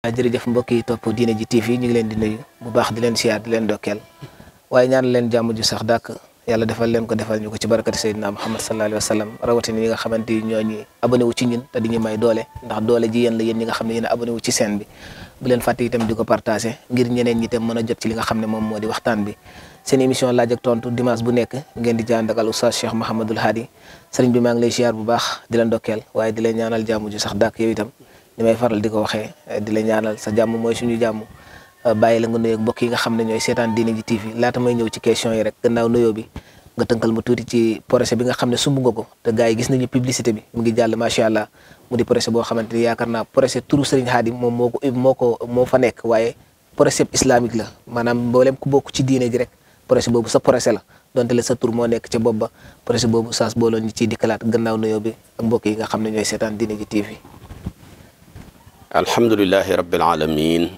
jërëjëf mbokk yi topp Diine ji TV ñu ngi leen di nuyu bu baax di leen siyaar di leen dokkeel waaye ñaan leen jàmm ju sax dàkk yàlla defal leen ko defal ñu ko ci barakati Seydina Muhammad sallallahu alayhi wa sallam rawatina ñi nga xamante ni ñoo ñi abonné wu ci ñun te di ñu may doole ndax doole ji yéen la yéen ñi nga xam ne yéen a abonné wu ci chaîne bi bu leen fàtte itam di ko partagé ngir ñeneen ñi itam mën a jot ci li nga xam ne moom moo di waxtaan bi seen émission laaj ak tontu dimanche bu nekk ngeen di jànd ak Oustaz Cheikh Mouhamadul Hadi sëriñ bi maa ngi lay siyaar bu baax di leen dokkeel waaye di leen ñaanal jàmm ju sax dàkk yow itam ni may faral di ko waxee di la ñaanal sa jàmm mooy suñu jàmm bàyyi la nga nuyoog mbokk yi nga xam ne ñooy seetaan Diine ji TV laata may ñëw ci question yi rek gannaaw nuyoo bi nga tënkal ma tuuti ci projet bi nga xam ne sumb nga ko te gars yi gis nañu publicité bi mu ngi jàll macha allah mu di projet boo xamante ni yaakaar naa projet turu Serigne Hadi moom moo fa nekk waaye projet islamique la maanaam mboolem ku bokk ci diine ji rek projet boobu sa projet la donte la sa tur moo nekk ca bopp ba projet boobu saas booloon ñu ciy dikkalaat gannaaw nuyoo bi ak mbokk yi nga xam ne ñooy seetaan Diine ji TV. alhamdulillahi rabbil alamin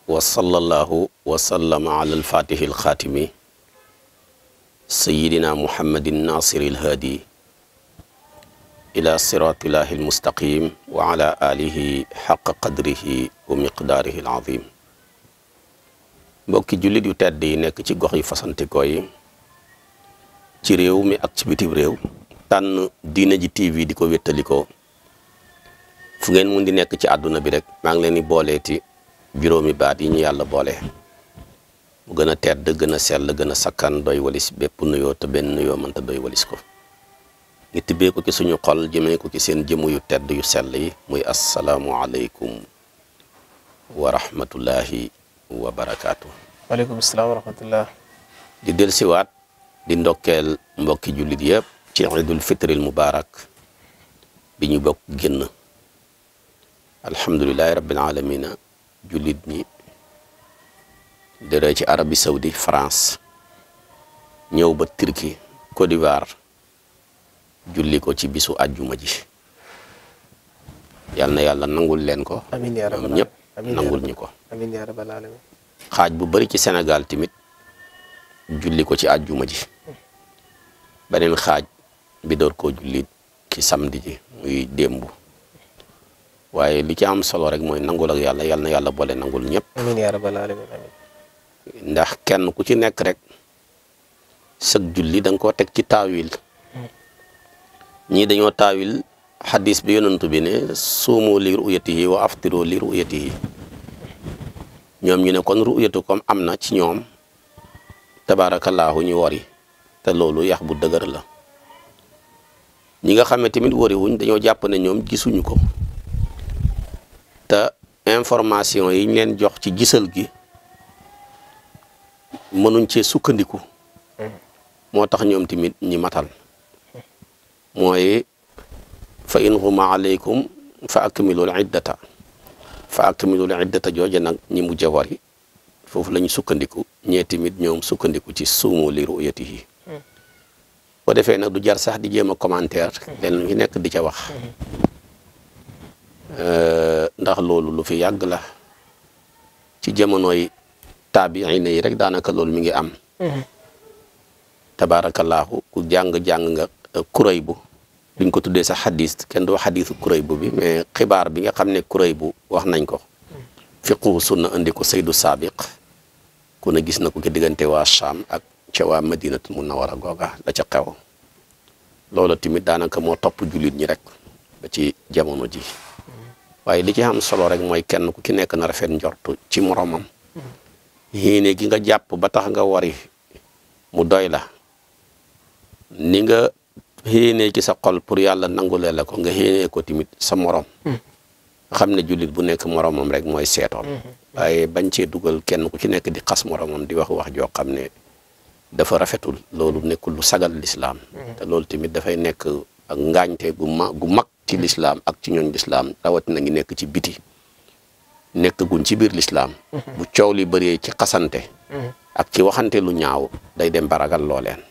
wa sallallahu wa sallama ala alfatihi alxaatimi sayidina muhammadin nasiri alhaadi ila siratillahi almustaqim wa ala alihi xaqa qadrihi wa miqdaarihi alazim mbokki jullit yu tedd yi nekk ci gox yi fasantikoo yi ci réew mi ak ci bitim réew tànn Diine ji TV di ko wéttalikoo fu ngeen mun di nekk ci àdduna bi rek maa ngi leen di booleeti juróomi baat yi ñu yàlla boole mu gën a tedd gën a sell gën a sakkan doy walis bépp nuyoo te benn nuyoo mënta doy walis ko ngi tibbee ko ci suñu xol jëmee ko ci seen jëmu yu tedd yu sell yi muy asalaamu aleykum wa rahmatullahi wa barakaatu. waaleykum salaam wa rahmatullah. di dellusiwaat di ndokkeel mbokki jullit yëpp ci idul fitril mubarak bi ñu bokk génn alhamdulilahi rabbil alamina jullit ñi dëree ci Arabie Saoudi France ñëw ba Turquie Côte d'Ivoire julli ko ci bisu àjjuma ji yal na yàlla nangul leen ko amiin yaa rabbal ñëpp nangul ñu ko amiin yaa rabbal alamin xaaj bu bari ci Sénégal tamit julli ko ci àjjuma ji beneen xaaj bi door koo julli ci samedi ji muy démb waaye li ci am solo rek mooy nangul ak yàlla yal na yàlla boole nangul ñëpp. amiin yaa rabbal alamin amiin. ndax kenn ku ci nekk rek sëg julli da nga koo teg ci taawil ñii dañoo taawil xadis bi yonantu bi ne suumu li ru'yatihi wa aftiru li ru'yatihi ñoom ñu ne kon ru'yatu comme am na ci ñoom tabaarakallaahu ñu wari te loolu yax bu dëgër la ñi nga xam ne tamit wari wuñ dañoo jàpp ne ñoom gisuñu ko. te information yi ñu leen jox ci gisal gi mënuñ cee sukkandiku moo tax ñoom tamit ñi matal mooy fa in huma aleykum fa akmilul iddata jooje nag ñi mujj a wari foofu la ñu sukkandiku ñee tamit ñoom sukkandiku ci suumu li ru'yatihi boo defee nag du jar sax di jéem a commentaire leen ñu nekk di ca wax ndax loolu lu fi yàgg la ci jamonoy taabiina yi rek daanaka loolu mi ngi am tabaarakallaahu ku jàng nga kuréy bu duñ ko tuddee sax xadis kenn du wax xadisu kuréy bu bi mais xibaar bi nga xam ne kuréy bu wax nañ ko fiqhu sunna indi ko saydu saabiq ku ne gis na ko ci diggante waa Cham ak ca waa madinatul munawara googa la ca xew loolu tamit daanaka moo topp jullit ñi rek ba ci jamono ji waaye li ci am solo rek mooy kenn ku ci nekk na rafet njortu ci moromam yéene gi nga jàpp ba tax nga wari mu doy la ni nga yéene ci sa xol pour yàlla nangulee la ko nga yéene ko tamit sa morom xam ne jullit bu nekk moromam rek mooy seetoon waaye bañ cee dugal kenn ku ci nekk di xas moromam di wax joo xam ne dafa rafetul loolu nekkul lu sagal lislaam te loolu tamit dafay nekk ak ngaañte gu mag ci lislaam ak ci ñooñ lislaam rawatina ngi nekk ci biti nekk guñ ci biir lislaam bu coow li bëree ci xasante ak ci waxante lu ñaaw day dem baragal looleen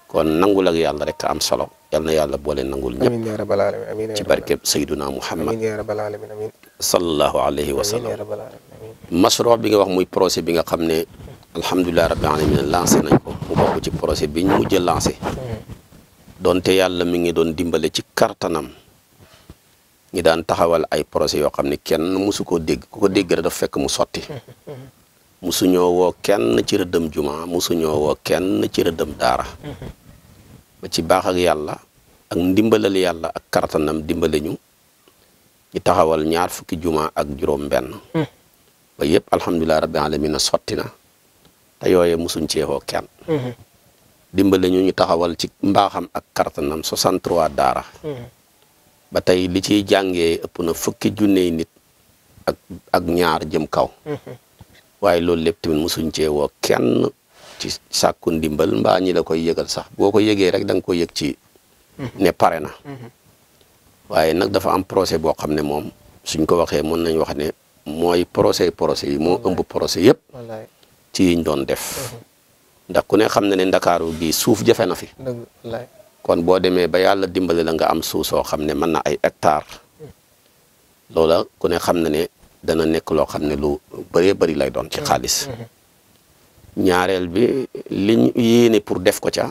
kon nangul ak yàlla rek am solo yal na yàlla boole nangul ñëpp amiin yaa rabbal alamin amiin ci barkeb sayduna muhammad amiin yaa rabbal alamin amiin sallallahu alayhi wa sallam amiin yaa rabbal alamin masro bi nga wax muy projet bi nga xam ne alhamdulilah rabbil alamin lancé nañ ko mu bokk ci projet bi ñu mujj lancé donte yàlla mi ngi doon dimbale ci kartanam ñi daan taxawal ay projet yoo xam ne kenn musu koo dégg ku ko dégg rek dafa fekk mu sotti musuñoo woo kenn ci rëddëm juma musuñoo woo kenn ci rëddëm daara ba ci baax ak yàlla ak ndimbalal yàlla ak kartanam dimbale ñu taxawal 20 juma ak juróom benn ba yëpp alhamdulilah rabbi alamin sotti na te yooye musuñ ceexoo kenn dimbale ñu taxawal ci mbaaxam ak kartanam 63 daara ba tey li ciy jàngee ëpp na 10 junne nit ak ñaar jëm kaw waaye loolu lépp tamit musuñ cee woo kenn ci sàkku ndimbal mbaa ñi la koy yëgal sax boo ko yëgee rek da nga ko yëg ci ne pare na waaye nag dafa am projet boo xam ne moom suñ ko waxee mën nañ wax ne mooy projet yi moo ëmb projet yëpp ci yiñ doon def ndax ku ne xam na ne ndakaaru bi suuf jafe na fi kon boo demee ba yàlla dimbale la nga am suuf soo xam ne mën na ay hectare loola ku ne xam na ne dana nekk loo xam ne lu bëree bëri lay doon ci xaalis ñaareel bi liñ yéene pour def ko ca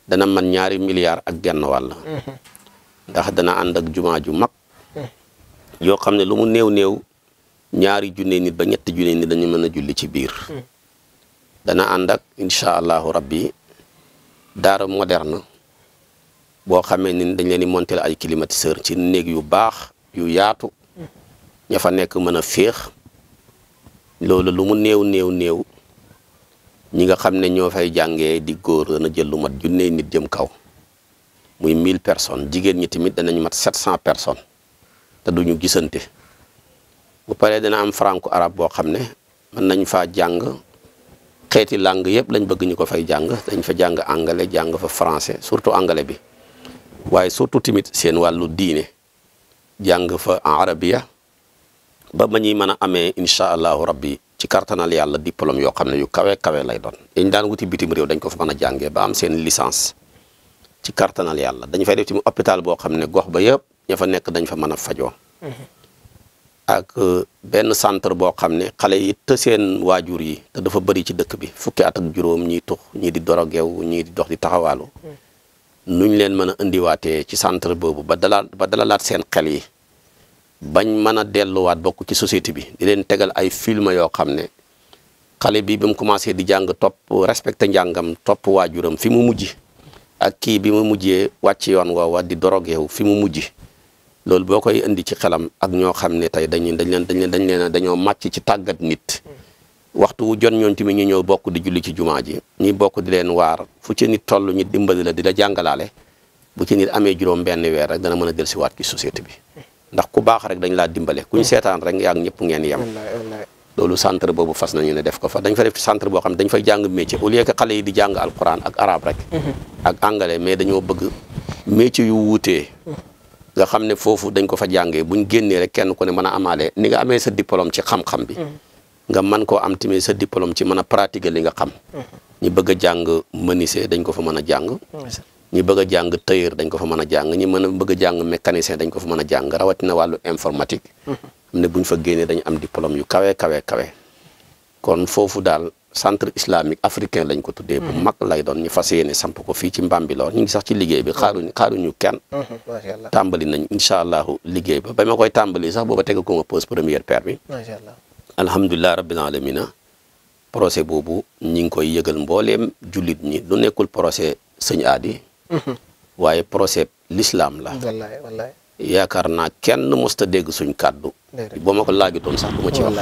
dana man 2 milliards ak genn wàll ndax dana ànd ak jumaa ju mag yoo xam ne lu mu néew 2 junne nit ba 3 junne nit dañu mën a julli ci biir dana ànd ak incha allahu rabbi daara moderne boo xamee ni dañ leen di monter ay climatiseur ci néeg yu baax yu yaatu ña fa nekk mën a féex loolu lu mu néew ñi nga xam ne ñoo fay jàngee di góor dana jël lu mat 1 junne nit jëm kaw muy 1000 personnes jigéen ñi tamit danañu mat 700 personnes te duñu gisante bu paree dana am franco arabe boo xam ne mën nañ faa jàng xeeti langue yëpp lañ bëgg ñu ko fay jàng dañ fa jàng anglais jàng fa français surtout anglais bi waaye surtout tamit seen wàllu diine jàng fa arabiya ba ma ñuy mën a amee incha allahu rabbi ci kartanal yàlla diplôme yoo xam ne yu kawe lay doon dañ daan wuti bitim réew dañ ko fa mën a jàngee ba am seen licence ci kartanal yàlla dañ fay def ci hôpital boo xam ne gox ba yëpp ña fa nekk dañ fa mën a fajoo ak benn centre boo xam ne xale yi te seen waajur yi te dafa bëri ci dëkk bi fukki at ak juróom ñiy tux ñii di dorogeew ñii di dox di taxawaalu nuñ leen mën a indiwaatee ci centre boobu ba dalalaat seen xel yi bañ mën a delluwaat bokk ci société bi di leen tegal ay film yoo xam ne xale bi mu commencé di jàng topp respecté njàngam topp waajuram fi mu mujj ak kii bi mu mujjee wàcc yoon woowa di dorogeew fi mu mujj loolu boo koy indi ci xelam ak ñoo xam ne tey dañoo màcc ci tàggat nit waxtu wu jot ñoon tamit ñu ñëw bokk di julli ci jumaa ji ñi bokk di leen waar fu ci nit toll ñu dimbali la di la jàngalaale bu ci nit amee juróom benn weer rek dana mën a del si waat ci société bi ndax ku baax rek dañ laa dimbale ku ñu seetaan rek yaa ñëpp ngeen yem loolu centre boobu fas nañu ne def ko fa dañ fa def centre boo xam ne dañ fay jàng métier au lieu que xale yi di jàng alquran ak arabe rek ak anglais mais dañoo bëgg métier yu wuutee nga xam ne foofu dañ ko fa jàngee buñ génnee rek kenn ku ne mën a amaale ni nga amee sa diplôme ci xam-xam bi nga mën koo am tamit sa diplôme ci mën a pratiquer li nga xam ñi bëgg a jàng menuisier dañ ko fa mën a jàng ñi bëgg a jàng tailleur dañ ko fa mën a jàng ñi bëgg a jàng mécanicien dañ ko fa mën a jàng rawatina wàllu informatique xam ne buñ fa génnee dañu am diplôme yu kawe kon foofu daal centre islamique africain lañ ko tuddee bu mag lay doon ñu fas yéene samp ko fii ci Mbambilor ñu ngi sax ci liggéey bi xaaruñu kenn tàmbali nañ incha allahu liggéey ba ma koy tàmbali sax booba teg ko ma pose première pierre bi alhamdulilah rabbil alamina procès boobu ñi ngi koy yëgal mbooleem jullit ñi lu nekkul procès sëñ aadi waaye procès l'islam la yaakaar naa kenn mosta dégg suñ kàddu boo ma ko laajutoon sax du ma ci wax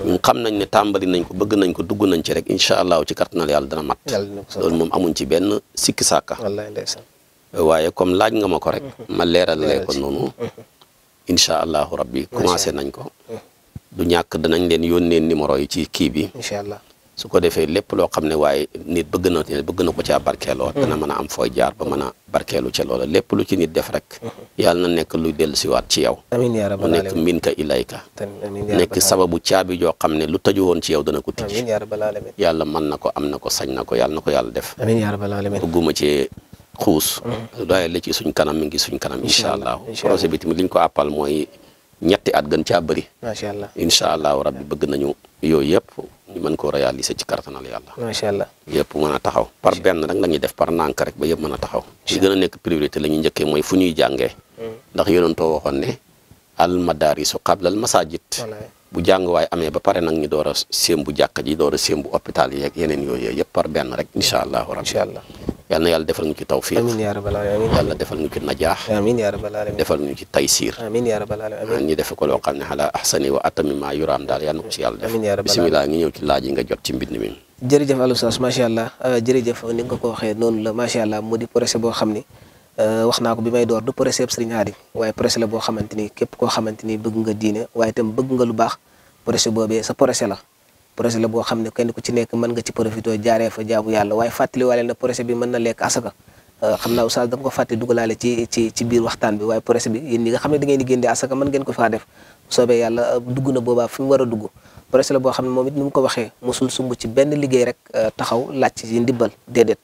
ñun xam nañ ne tàmbali nañ ko bëgg nañ ko dugg nañ ci rek incha allahu ci kartanal yàlla dana mat loolu moom amuñ ci benn sikki sàkka waaye comme laaj nga ma ko rek ma leeralee ko noonu incha allahu rabbi commencé nañ ko du ñàkk danañ leen yónnee numéro yi ci kii bi incha allah su ko defee lépp loo xam ne waaye nit bëgg na ko caa barkeeloo dana mën a am fooy jaar ba mën a barkeelu ca loola lépp lu ci nit def rek yàlla na nekk luy dellu siwaat ci yow mu nekk min ka ilayka nekk sababu caabi joo xam ne lu tëju woon ci yow dana ko tijji yàlla mën na ko am na ko sañ na ko yàlla na ko yàlla def bëgguma ci xuus doye la ci suñ kanam mi ngi suñ kanam incha allah projet bi tamit liñ ko àppal mooy 3 at gën caa bëri macha allah incha allahu rabbi bëgg nañu yooyu yëpp ñu mën koo réaliser ci kartanal yàlla macha allah yëpp mën a taxaw par benn rek la ñuy def par nànk rek ba yëpp mën a taxaw li gën a nekk priorité la ñuy njëkkee mooy fu ñuy jàngee ndax yonentoo waxoon ne al madarisu qabla al masajid bu jànguwaay amee ba pare nag ñu door a sémbu jàkka ji door a sémbu hôpital yi ak yeneen yooyu yëpp par benn rek incha allahu rabbi. incha allah yal na yàlla defal ñu ci tawfiq. amiin yaa rabbal aalamiin. yàlla defal ñu ci najaax. amiin yaa rabbal aalamiin. defal ñu ci taysiir. amiin yaa rabbal aalamiin. ñu defe ko loo xam ne ala ahsani wa atami ma yuraam daal yal na ko si yàlla def. amiin yaa rabbal bisimilah ngi ñëw ci laaj yi nga jot ci mbind mi. jërëjëf Al Oustaz macha allah jërëjëf ni nga ko waxee noonu la macha allah mu di projet boo xam ni wax naa ko bi may door du projet Serigne Hady waaye projet la boo xamante ni képp koo xamante ni bëgg nga diine waaye itam bëgg nga lu baax projet boobee sa projet la projet la boo xam ne kenn ku ci nekk mën nga ci profité jaaree fa jaamu yàlla waaye fàttaliwaale na projet bi mën na lekk asaka xam naa Oustaz da nga ko fàtte dugalaale ci biir waxtaan bi waaye projet bi yéen ñi nga xam ne da ngeen di génne asaka mën ngeen ko faa def soobee yàlla dugg na boobaa fi mu war a dugg projet la boo xam ne moom it ni mu ko waxee mosul sumb ci benn liggéey rek taxaw laaj ci ndimbal déedéet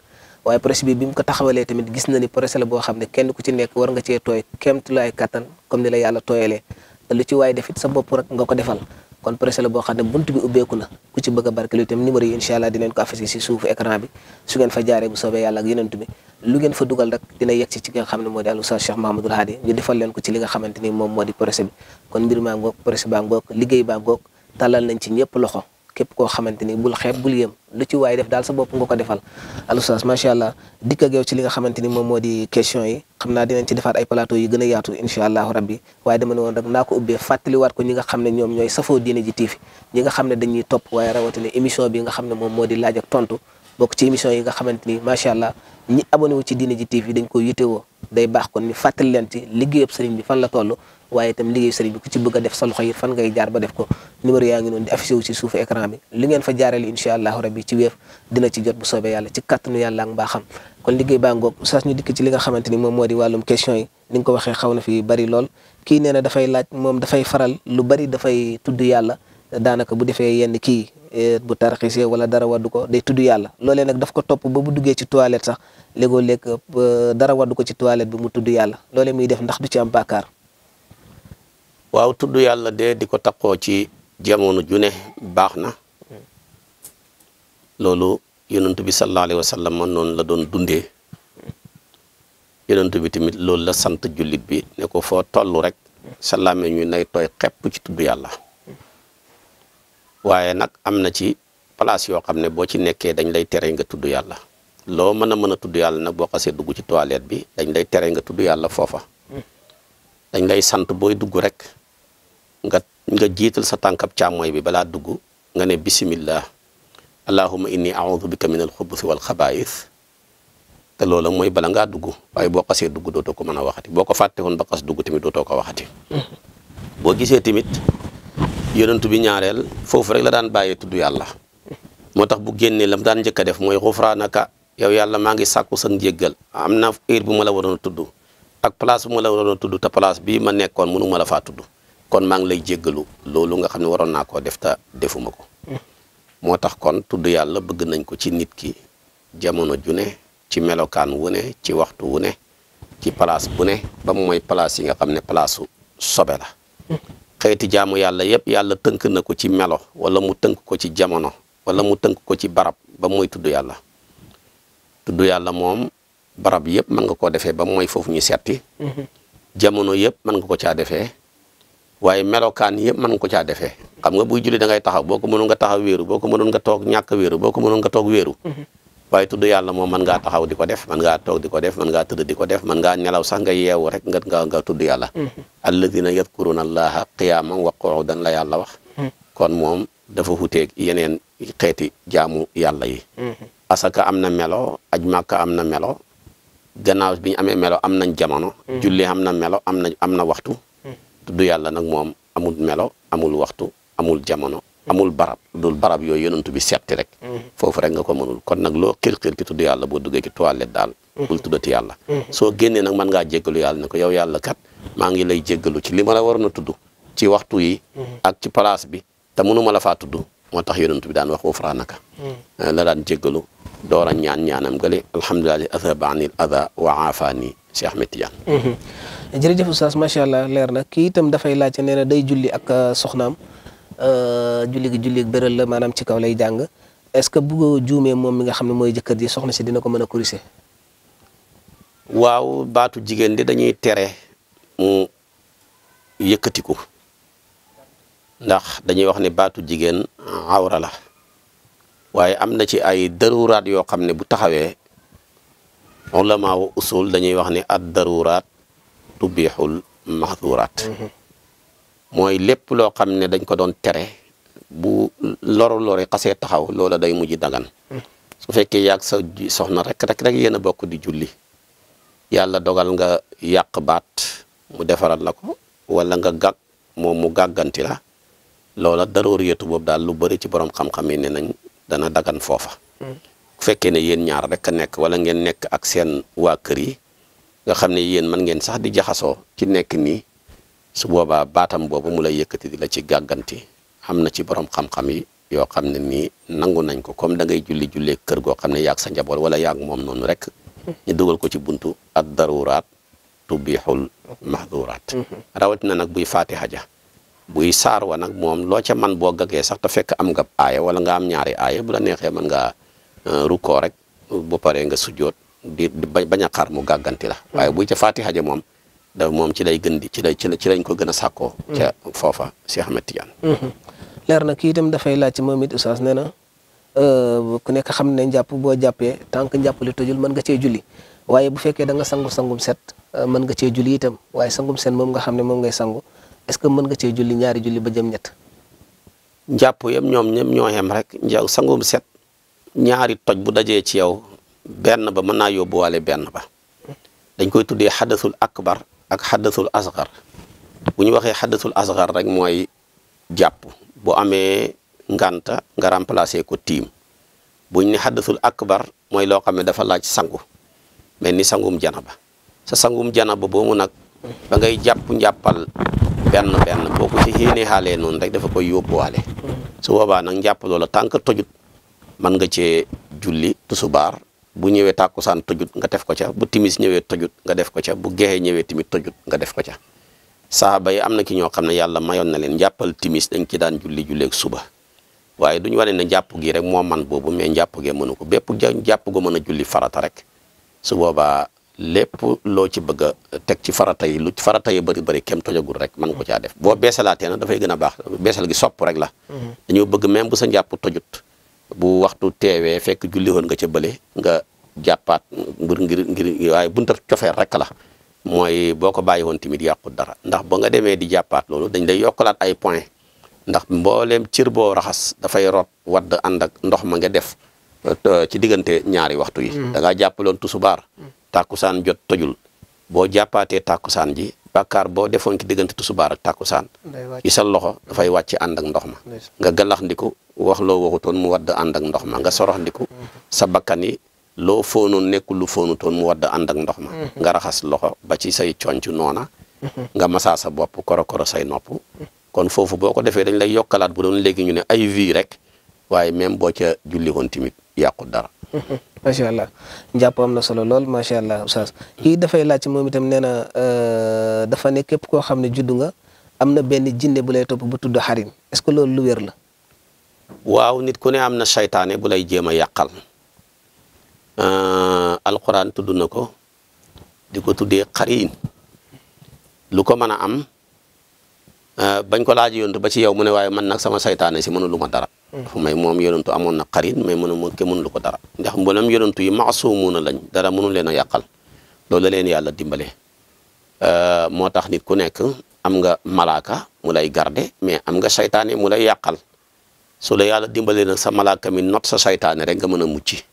waaye projet bi mu ko taxawalee tamit gis na ni projet la boo xam ne kenn ku ci nekk war nga cee tooy kéemtulaay kattan comme ni la yàlla tooyalee te lu ci waaye def it sa bopp rek nga ko defal kon projet la boo xam ne bunt bi ubbeeku na ku ci bëgg a barkelu itam numéro yi incha allah dinañ ko affiché si suufu écran bi su ngeen fa jaaree bu soobee yàlla ak yonent bi lu ngeen fa dugal rek dina yegg ci nga xam ne moo di Al Oustaz Cheikh Mahamadul Hady ñu defal leen ko ci li nga xamante ni moom moo di projet bi kon mbir maa ngoog projet baa ngoog liggéey baa ngoog tàllal nañ ci ñëpp loxo képp koo xamante ni bul xeeb bul yëm lu ci waay def daal sa bopp nga ko defal Al Oustaz macha allah dikk ak yow ci li nga xamante ni moom moo di question yi xam naa dinañ ci defaat ay plateau yu gën a yaatu incha allahu rabbi waaye dama ne woon rek naa ko ubbee fàttaliwaat ko ñi nga xam ne ñoom ñooy safoo diine ji TV ñi nga xam ne dañuy topp waaye rawatina émission bi nga xam ne moom moo di laaj ak tontu bokk ci émission yi nga xamante ni macha allah ñi abonné wu ci diine ji TV dañ ko yitewoo day baax kon ñu fàttali leen ci liggéeyub sëriñ bi fan la toll waaye itam liggéeyu sëriñ bi ku ci bëgg a def sa loxo yi fan ngay jaar ba def ko numéro yaa ngi noonu di affiché wu ci suufu écran bi li ngeen fa jaarale incha allahu rabbi ci wéef dina ci jot bu soobee yàlla ci kàttanu yàlla ak mbaaxam kon liggéey baa ngoog Oustaz ñu dikk ci li nga xamante ni moom moo di wàllum question yi ni nga ko waxee xaw na fi bari lool kii nee na dafay laaj moom dafay faral lu bari dafay tudd yàlla daanaka bu defee yenn kii bu tarxisee wala dara waddu ko day tudd yàlla loolee nag daf ko topp ba bu duggee ci toilette sax léegoo léeg dara waddu ko ci toilette bi mu tudd yàlla loolee muy def ndax du ci am bàkkaar waaw tudd yàlla de di ko takkoo ci jamono ju ne baax na loolu yonent bi sallallahu alayhi wa sallam man noonu la doon dundee yonent bi tamit loolu la sant jullit bi ne ko foo toll rek sa làmmiñ ñu nay tooy xepp ci tudd yàlla waaye nag am na ci place yoo xam ne boo ci nekkee dañ lay tere nga tudd yàlla loo mën a tudd yàlla nag boo xasee dugg ci toilette bi dañ lay tere nga tudd yàlla foofa dañ lay sant booy dugg rek nga jiital sa tànkab càmmooy bi balaa dugg nga ne bismillah allahumma inni a'udhu bika min al-khubuthi wal khaba'ith te loola mooy bala ngaa dugg waaye boo xasee dugg dootoo ko mën a waxati boo ko fàtte woon ba xas dugg tamit dootoo ko waxati boo gisee tamit yonent bi ñaareel foofu rek la daan bàyyee tudd yàlla moo tax bu génnee lam daan njëkk a def mooy xufraanaka yow yàlla maa ngi sàkku sa njéggal am na heure bu ma la waroon a tudd ak place bu ma la waroon a tudd te place bii ma nekkoon mënu ma la faa tudd kon maa ngi lay jéggalu loolu nga xam ne waroon naa koo def te defuma ko moo tax kon tudd yàlla bëgg nañ ko ci nit ki jamono ju ne ci melokaan wu ne ci waxtu wu ne ci place bu ne ba mooy place yi nga xam ne place su sobe la xeeti jaamu yàlla yëpp yàlla tënk na ko ci melo wala mu tënk ko ci jamono wala mu tënk ko ci barab ba mooy tudd yàlla moom barab yëpp mën nga koo defee ba mooy foofu ñu setti jamono yëpp mën nga ko caa defee waaye melokaan yëpp mën nga ko caa defee xam nga buy julli da ngay taxaw boo ko mënoon nga taxaw wéeru boo ko mënoon nga toog ñàkk wéeru boo ko mënoon nga toog wéeru waaye tudd yàlla moom mën ngaa taxaw di ko def mën ngaa toog di ko def mën ngaa tëdd di ko def mën ngaa nelaw sax nga yeewu rek nga tudd yàlla alladina yadkuruna allaha qiyaman wa qu'udan la yàlla wax kon moom dafa wuteeg yeneen xeeti jaamu yàlla yi asaka am na melo aj màkka am na melo gannaaw bi ñu amee melo am nañ jamono julli am na melo am na waxtu tudd yàlla nag moom amul melo amul waxtu amul jamono amul barab dul barab yooyu yonentu bi setti rek foofu rek nga ko mënul kon nag loo xir-xir ki tudd yàlla boo duggee ci toilette daal bul tuddati yàlla soo génnee nag mën ngaa jéggalu yàlla ne ko yow yàlla kat maa ngi lay jéggalu ci li ma la waroon a tudd ci waxtu yi ak ci place bi te mënuma la faa tudd moo tax yonentu bi daan wax ghufranaka la daan jéggalu door a ñaanam gale alhamdulillahi athaba anil adha wa aafani Cheikh Ahmed Tidiane jërëjëf Oustaz macha allah leer na kii itam dafay laajte nee na day julli ak soxnaam julli bëral la maanaam ci kaw lay jàng est-ce que bu juumee moom mi nga xam ne mooy jëkkër ji soxna si dina ko mën a corriger waaw baatu jigéen di dañuy tere mu yëkkatiku ndax dañuy wax ne baatu jigéen awra la waaye am na ci ay daruraat yoo xam ne bu taxawee ulama wa usul dañuy wax ne ad daruraat tubixul mahduraat mooy lépp loo xam ne dañ ko doon tere bu lori xasee taxaw loola day mujj dagan su fekkee yàgg sa soxna rek yéen a bokk di julli yàlla dogal nga yàq baat mu defaral la ko wala nga gàgg moom mu gàgganti la loola daruriyatu boobu daal lu bëri ci borom xam-xam yi ne nañ dana dagan foofa bu fekkee ne yéen ñaar rek a nekk wala ngeen nekk ak seen waa kër yi nga xam ne yéen mën ngeen sax di jaxasoo ci nekk nii su boobaa baatam boobu mu lay yëkkati di la ci gàgganti am na ci borom xam-xam yi yoo xam ne nii nangu nañ ko comme da ngay jullee kër goo xam ne yaag sa njaboot wala yaag moom noonu rek ñu dugal ko ci buntu ad daruraat tubixul mahduraat rawatina nag buy fatiha ja buy saar wa nag moom loo ca man boo gagee sax te fekk am nga aaya wala nga am ñaari aaya bu la neexee mën ngaa rukkoo rek bu paree nga sujjoot di bañ a xaar mu gàgganti la waaye buy ca fatiha ja moom da moom ci lay gën di ci lañ ko gën a sàkkoo ca foofa Cheikh Ahmed Tidiane leer na kii itam dafay laaj ci moom it oustaz nee na ku nekk xam ne njàpp boo jàppee tant que njàpp li tojul mën nga cee julli waaye bu fekkee da nga sangum set mën nga cee julli itam waaye sangum set moom nga xam ne moom ngay sangu est-ce que mën nga cee julli ñaari julli ba jëm ñett njàpp yam ñoom ñoo xem rek sangum set ñaari toj bu dajee ci yow benn ba mën naa yóbbuwaale benn ba dañ koy tuddee xadasul akbar ak xadasul asgar bu ñu waxee xadasul asgar rek mooy jàpp bu amee nganta nga remplacer ko tiim buñ ne xadasul akbar mooy loo xam ne dafa laaj sangu mel ni sangum janaba sa sangum janaba boobu nag ba ngay jàpp njàppal benn boo ko ci xéenee xaalee noonu rek dafa koy yóbbuwaale su boobaa nag njàpp loola tànk tojut mën nga cee julli tusubaar bu ñëwee tàkkusaan tojut nga def ko ca bu timis ñëwee tojut nga def ko ca bu geexee ñëwee timit tojut nga def ko ca saaba yi am na ki ñoo xam ne yàlla mayoon na leen njàppal timis dañ ci daan julleeg suba waaye duñu wane ne njàpp gi rek moo man boobu mais njàpp gee mënu ko bépp njàpp go mën a julli farata rek su boobaa lépp loo ci bëgg a teg ci farata yi lu farata yi bëri kem tojagul rek mën ko caa def boo beesalaatee nag dafay gën a baax beesal gi sopp rek la dañoo bëgg même bu sa njàpp tojut bu waxtu teewee fekk julli woon nga ca bële nga jàppaat ngir waaye bunta cofeer rek la mooy boo ko bàyyi woon tamit yàqut dara ndax ba nga demee di jàppaat loolu dañ lay yokkalaat ay point ndax mbooleem cër boo raxas dafay rot wadd ànd ak ndox ma nga def ci diggante ñaari waxtu yi da ngaa jàppaloon tusubaar tàkkusaan jot tojul boo jàppaatee tàkkusaan ji bàkkaar boo defoon ci diggante tusubaar ak tàkkusaan ci sa loxo dafay wàcc ànd ak ndox ma nga galax ndiku wax loo waxutoon mu wadd ànd ak ndox ma nga sorox ndiku sa bakkan yi loo foonoon nekkul lu foonutoon mu wadd ànd ak ndox ma nga raxas loxo ba ci say conc noona nga masaa sa bopp koro say nopp kon foofu boo ko defee dañ lay yokkalaat bu doon léegi ñu ne ay vie rek waaye même boo ca julli woon tamit yàqu dara macha allah njàpp am na solo lool macha allah oustaz kii dafay laaj moom itam nee na dafa ne képp koo xam ne juddu nga am na benn jinne bu lay topp bu tudd xarin est-ce que loolu lu wér la waaw nit ku ne am na saytaane bu lay jéem a yàqal alquran tudd na ko di ko tuddee xarin lu ko mën a am bañ ko laaj yontu ba ci yow mu ne waaye man nag sama saytaane si mënulu ma dara fu may moom yonentu amoon na xarin mais mënulu ko dara ndax mboolem yonentu yi maasumuuna lañ dara mënu leen a yàqal loolu la leen yàlla dimbale moo tax nit ku nekk am nga malaaka mu lay garde mais am nga saytaane mu lay yàqal su la yàlla dimbale nag sa malaaka mi not sa saytaane rek nga mën a mucc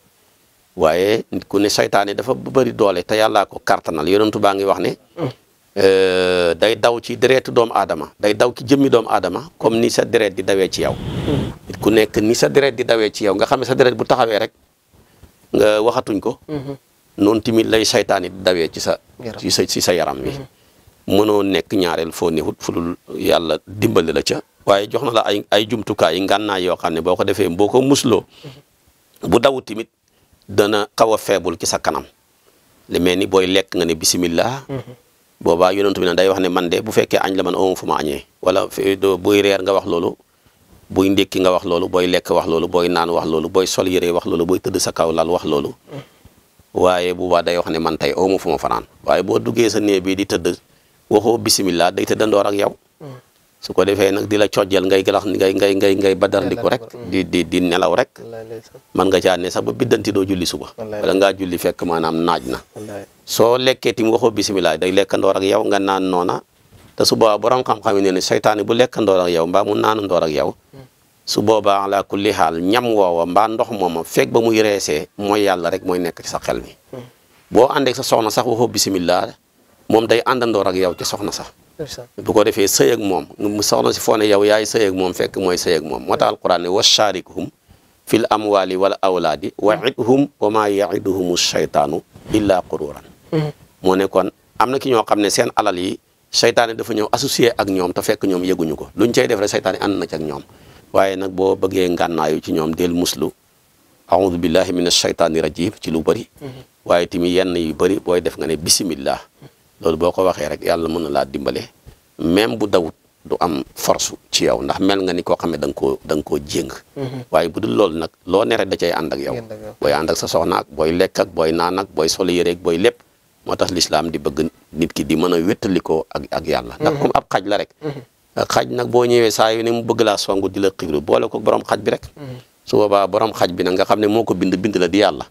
waaye nit ku ne saytaane dafa bëri doole te yàllaa ko kartanal yonentu baa ngi wax ne day daw ci deretu doomu aadama day daw ci jëmmi doomu aadama comme ni sa deret di dawee ci yow nit ku nekk ni sa deret di dawee ci yow nga xam ne sa deret bu taxawee rek nga waxatuñ ko noonu tamit lay saytaane di dawee ci sa yaram wi mënoo nekk ñaareel foo newut fu dul yàlla dimbali la ca waaye jox na la ay jumtukaay yi ngànnaay yoo xam ne boo ko defee boo ko musloo bu dawut tamit dana xaw a feebul ci sa kanam li mel ni booy lekk nga ne bismillah boobaa yonent bi ne day wax ne man de bu fekkee añ la man amu fu ma añee wala buy reer nga wax loolu buy ndékki nga wax loolu booy lekk wax loolu booy naan wax loolu booy sol yére wax loolu booy tëdd sa kaw lal wax loolu waaye boobaa day wax ne man tey amu fu ma fanaan waaye boo duggee sa néeg bi di tëdd waxoo bisimilah day tëddandoor ak yow su ko defee nag di la cojjal ngay galax ngay badarliku rek di nelaw rek man nga caa ne sax ba biddanti doo julli suba wala ngaa julli fekk maanaam naaj na soo lekkee tim waxoo bisimilah day lekkandoor ak yow nga naan noona te su boobaa borom xam-xam yi ne seytaane bu lekkandoor ak yow mbaa mu naanandoor ak yow su boobaa ala kulli xaal ñam woowa mbaa ndox mooma fekk ba muy reesee mooy yàlla rek mooy nekk ci sa xel mi boo àndeek sa soxna sax waxoo bisimilah moom day àndandoor ak yow ci soxna sax bu ko defee sëy ak moom mu soxna si foo ne yow yaay sëy ak moom fekk mooy sëy ak moom moo tax alquran ne washarikuhum fil amwali wala awlaadi wa'idhum wa ma ya'iduhumu shaytaanu illa qururan moo ne kon am na ki ñoo xam ne seen alal yi seytaane dafa ñëw associé ak ñoom te fekk ñoom yëguñu ko luñ cay def rek seytaane ànd na ci ak ñoom waaye nag boo bëggee ngànnaayu ci ñoom del muslu a'udhu billahi minash shaytaani rajim ci lu bëri waaye tamit yenn yu bëri booy def nga ne bismillah loolu boo ko waxee rek yàlla mën na laa dimbale même bu dawut du am force ci yow ndax mel nga ni koo xam ne da nga koo jéng waaye bu dul loolu nag loo ne rek da cay ànd ak yow booy ànd ak sa soxna ak booy lekk ak booy naan ak booy solo yére ak booy lépp moo tax lislaam di bëgg nit ki di mën a wéttalikoo ak yàlla ndax comme ab xaj la rek xaj nag boo ñëwee saa yu ne mu bëgg laa songu di la xiiru boole ko borom xaj bi rek su boobaa borom xaj bi nag nga xam ne moo ko bind la di yàlla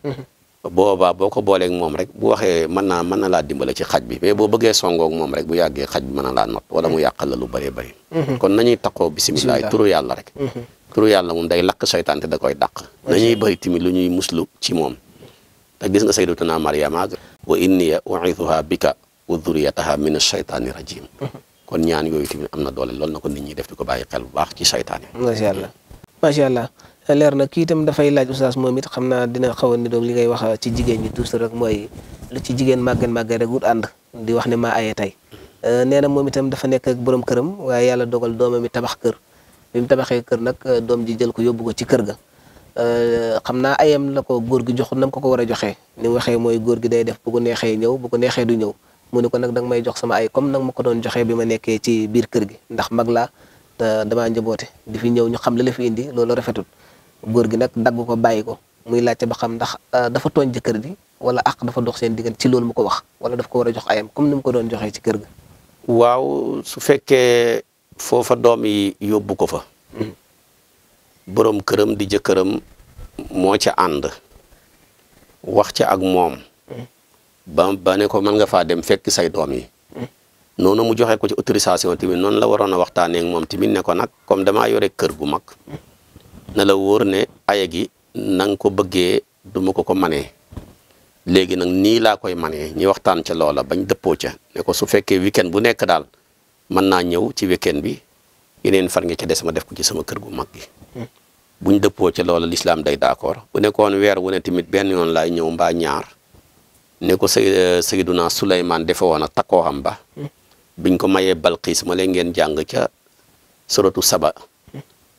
boobaa boo ko booleeg moom rek bu waxee mën na laa dimbale ci xaj bi mais boo bëggee songoog moom rek bu yàggee xaj bi mën na laa not wala mu yàqal la lu bëree bëri kon nañuy taqoo bisimilah turu yàlla rek turu yàlla moom day lakk seytaan te da koy dàq nañuy bëri tamit lu ñuy muslu ci moom te gis nga sayyidatuna Maryama wa inni u'idhuha bika wa dhurriyataha min ash-shaytani rajim kon ñaan yooyu tamit am na doole loolu na ko nit ñi def di ko bàyyi xel bu baax ci seytaane macha allah leer na kii itam dafay laaj oustaz moom it xam naa dina xaw a ni doog li ngay wax ci jigéen ñi toujours rek mooy lu ci jigéen màgget rek wut ànd di wax ne maa aye tey nee na moom itam dafa nekk ak borom këram waaye yàlla dogal doomam mi tabax kër bi mu tabaxee kër nag doom ji jël ko yóbbu ko ci kër ga xam naa ayam la ko góor gi jox nam ko war a joxee ni mu waxee mooy góor gi day def bu ko neexee ñëw bu ko neexee du ñëw mu ne ko nag danga may jox sama ay comme nag ma ko doon joxee bi ma nekkee ci biir kër gi ndax mag laa te damaa njaboote di fi ñëw ñu xam la fi indi loolu rafetul góor gi nag dagg ko bàyyi ko muy laajte ba xam ndax dafa tooñ jëkkër ji wala ak dafa dox seen diggante ci loolu mu ko wax wala daf ko war a jox ayam comme ni mu ko doon joxee ci kër ga. waaw su fekkee foofa doom yi yóbbu ko fa. borom këram di jëkkëram moo ca ànd wax ca ak moom. ba ne ko mën nga faa dem fekk say doom yi. noonu mu joxe ko ci autorisation tamit noonu la waroon a waxtaanee ak moom tamit ne ko nag comme damaa yore kër gu mag. na la wóor ne aya gi na nga ko bëggee du ma ko manee léegi nag nii laa koy manee ñi waxtaan ca loola bañ dëppoo ca ne ko su fekkee weekend bu nekk daal mën naa ñëw ci weekend bi yeneen far nga ca des ma def ko ci sama kër gu mag gi buñ dëppoo ca loola l'islam day d'accord bu nekkoon weer wu ne tamit benn yoon laay ñëw mbaa ñaar ne ko Sayyiduna Suleymaan defe woon a takkoo xam ba biñ ko mayee Balqiis ma leen ngeen jàng ca suratu Saba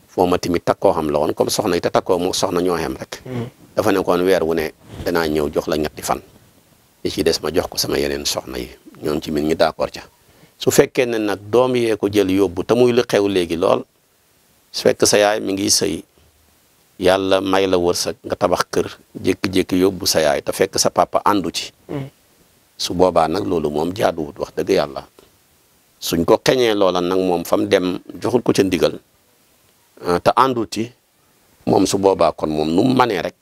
foo ma tamit takkoo xam la woon comme soxna yi te takkoo moo soxna ñoo xem rek dafa nekkoon weer wu ne danaa ñëw jox la ñetti fan li ci des ma jox ko sama yeneen soxna yi ñoom ci mit ñi d'accord ca su fekkee ne nag doom yee ko jël yóbbu te muy lu xew léegi lool su fekk sa yaay mi ngi sëy yàlla may la wërsëg nga tabax kër jékki-jékki yóbbu sa yaay te fekk sa papa àndu ci su boobaa nag loolu moom jaaduwut wax dëgg yàlla suñ ko xeñee loola nag moom fam dem joxul ko ca ndigal te ànduti moom su boobaa kon moom nu mu manee rek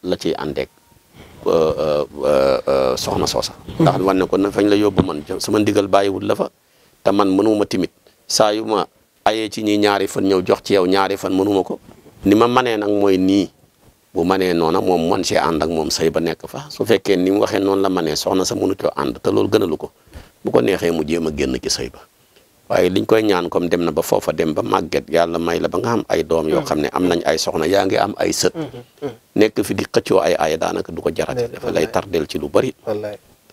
la ciy àndeek soxna soosa ndax wan ne ko na fañ la yóbbu man sama ndigal bàyyiwul la fa te man mënuma timit saa yu ma ayee ci ñi ñaari fan ñëw jox ci yow ñaari fan mënuma ko ni ma manee nag mooy nii bu manee noona moom man see ànd ak moom sëy ba nekk fa su fekkee ni mu waxee noonu la manee soxna sa mënu coo ànd te loolu gënalu ko bu ko neexee mu jéem a génn ci sëy ba waaye liñ koy ñaan comme dem na ba foofa dem ba màgget yàlla may la ba nga am ay doom yoo xam ne am nañ ay soxna yaa ngi am ay sët nekk fi di xëccoo ay daanaka du ko jarati dafa lay tardel ci lu bari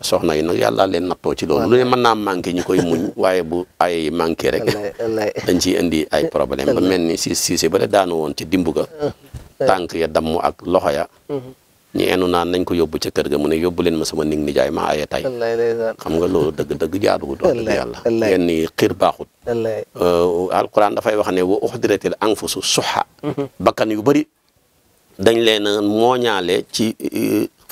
soxna yi nag yàlla leen nattoo ci loolu lu ne mën naa manqué ñu koy muñ waaye bu ay manqué rek dañ ciy indi ay problème ba mel ni si ba la daanu woon ci dimbu ga tànk ya damm ak loxo ya ñi enu naan nañ ko yóbbu ca kër ga mu ne yóbbu leen ma sama nig nijaay maa aye tay xam nga loolu dëgg jaaduwut wax dëgg yàlla yenn yi xiir baaxut alquran dafay wax ne wa uxdiratil anfusu suxa bakkan yu bëri dañ leen mooñaale ci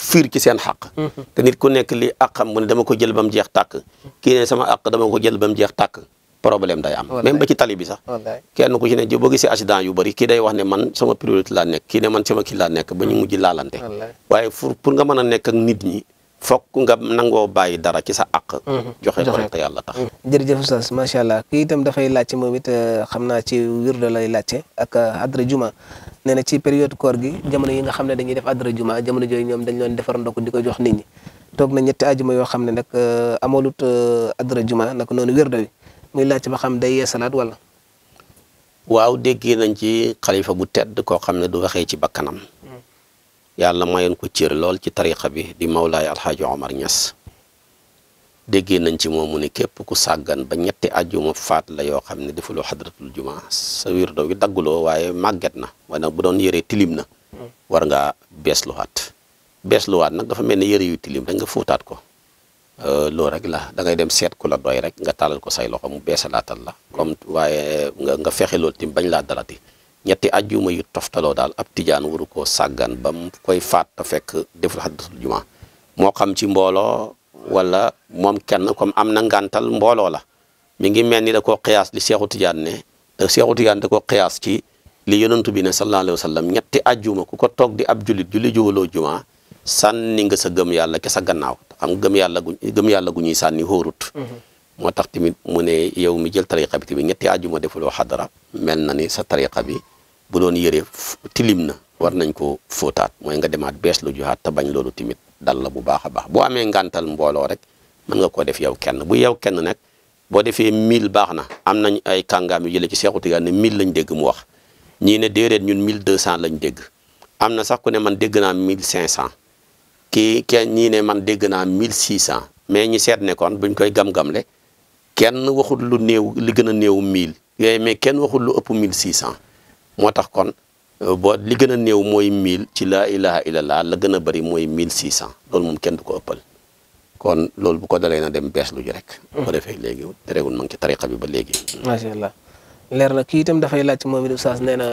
fiir ci seen xaq te nit ku nekk li àqam mu ne dama ko jël ba mu jeex tàkk kii ne sama àq dama ko jël ba mu jeex tàkk problème day am même ba ci tali bi sax kenn ku ci ne boo gisee accident yu bëri kii day wax ne man sama priorité laa nekk kii ne man sama kii laa nekk ba ñu mujj laalante waaye pour nga mën a nekk ak nit ñi fokk nga nangoo bàyyi dara ci sa àq joxe ko rek te yàlla tax jërëjëf oustaz macha allah kii itam dafay laajte moom it xam naa ci wirdo lay laajte ak adra juma nee na ci période koor gi jamono yi nga xam ne dañuy def adra juma jamono jooyu ñoom dañ leen defar ndokk di ko jox nit ñi toog na ñetti ajuma yoo xam ne nag amalut adra juma nag noonu wirdo wi muy laajte ba xam day yeesalaat wala waaw déggee nañ ci xalifa bu tedd koo xam ne du waxee ci bakkanam yàlla mayoon ko cër lool ci tariqa bi di Mawlaay Alxaaji Omar Ñas déggee nañ ci moom mu ne képp ku sàggan ba ñetti ajjuma faat la yoo xam ne defuloo xadratul juma sa wirdo wi dagguloo waaye màgget na waaye nag bu doon yëree tilim na war ngaa beesluwaat nag dafa mel ne yëre yu tilim rek nga fóotaat ko loolu rek la da ngay dem seet ku la doy rek nga talal ko say loxo mu beesalaatal la comme waaye nga fexe loolu tim bañ laa dalati ñetti ajjuma yu toftaloo daal ab tijaan waru koo sàggan ba mu koy faat te fekk deful xadratul juma moo xam ci mbooloo wala moom kenn comme am na ngantal mbooloo la mi ngi mel ni da koo xiyaas li Seexu Tijaan ne te Seexu Tijaan da koo xiyaas ci li yonentu bi ne sallallahu alayhi wa sallam ñetti ajjuma ku ko toog di ab jullit julli juwaloo juma sànni nga sa gëm yàlla ke sa gannaaw xam gëm yàlla gu ñuy sànni hóorut moo tax tamit mu ne yow mi jël tariqa bi tamit ñetti ajjuma defuloo xadara mel na ni sa tariqa bi bu doon yëre tilim na war nañ ko fóotaat mooy nga demaat bees lu juhaat te bañ loolu tamit dal la bu baax a baax boo amee ngantal mbooloo rek mën nga koo def yow kenn bu yow kenn nag boo defee 1000 baax na am nañ ay kàngaam yu jële ci Seexu Tijaan ne 1000 lañ dégg mu wax ñii ne déedéet ñun 1200 lañ dégg am na sax ku ne man dégg naa 1500 ñii ne man dégg naa 1600 mais ñi seet ne kon buñ koy gam-gamle kenn waxul lu néew li gën a néew 1000 yooyu mais kenn waxul lu ëpp 1600 moo tax kon boo li gën a néew mooy 1000 ci laa ilaha illallah la gën a bëri mooy 1600 loolu moom kenn du ko ëppal kon loolu bu ko dalee na dem bees lu ji rek. bu ko defee léegi terewul ma ngi ci tariqa bi ba léegi. macha allah leer na kii itam dafay laaj moom it oustaz nee na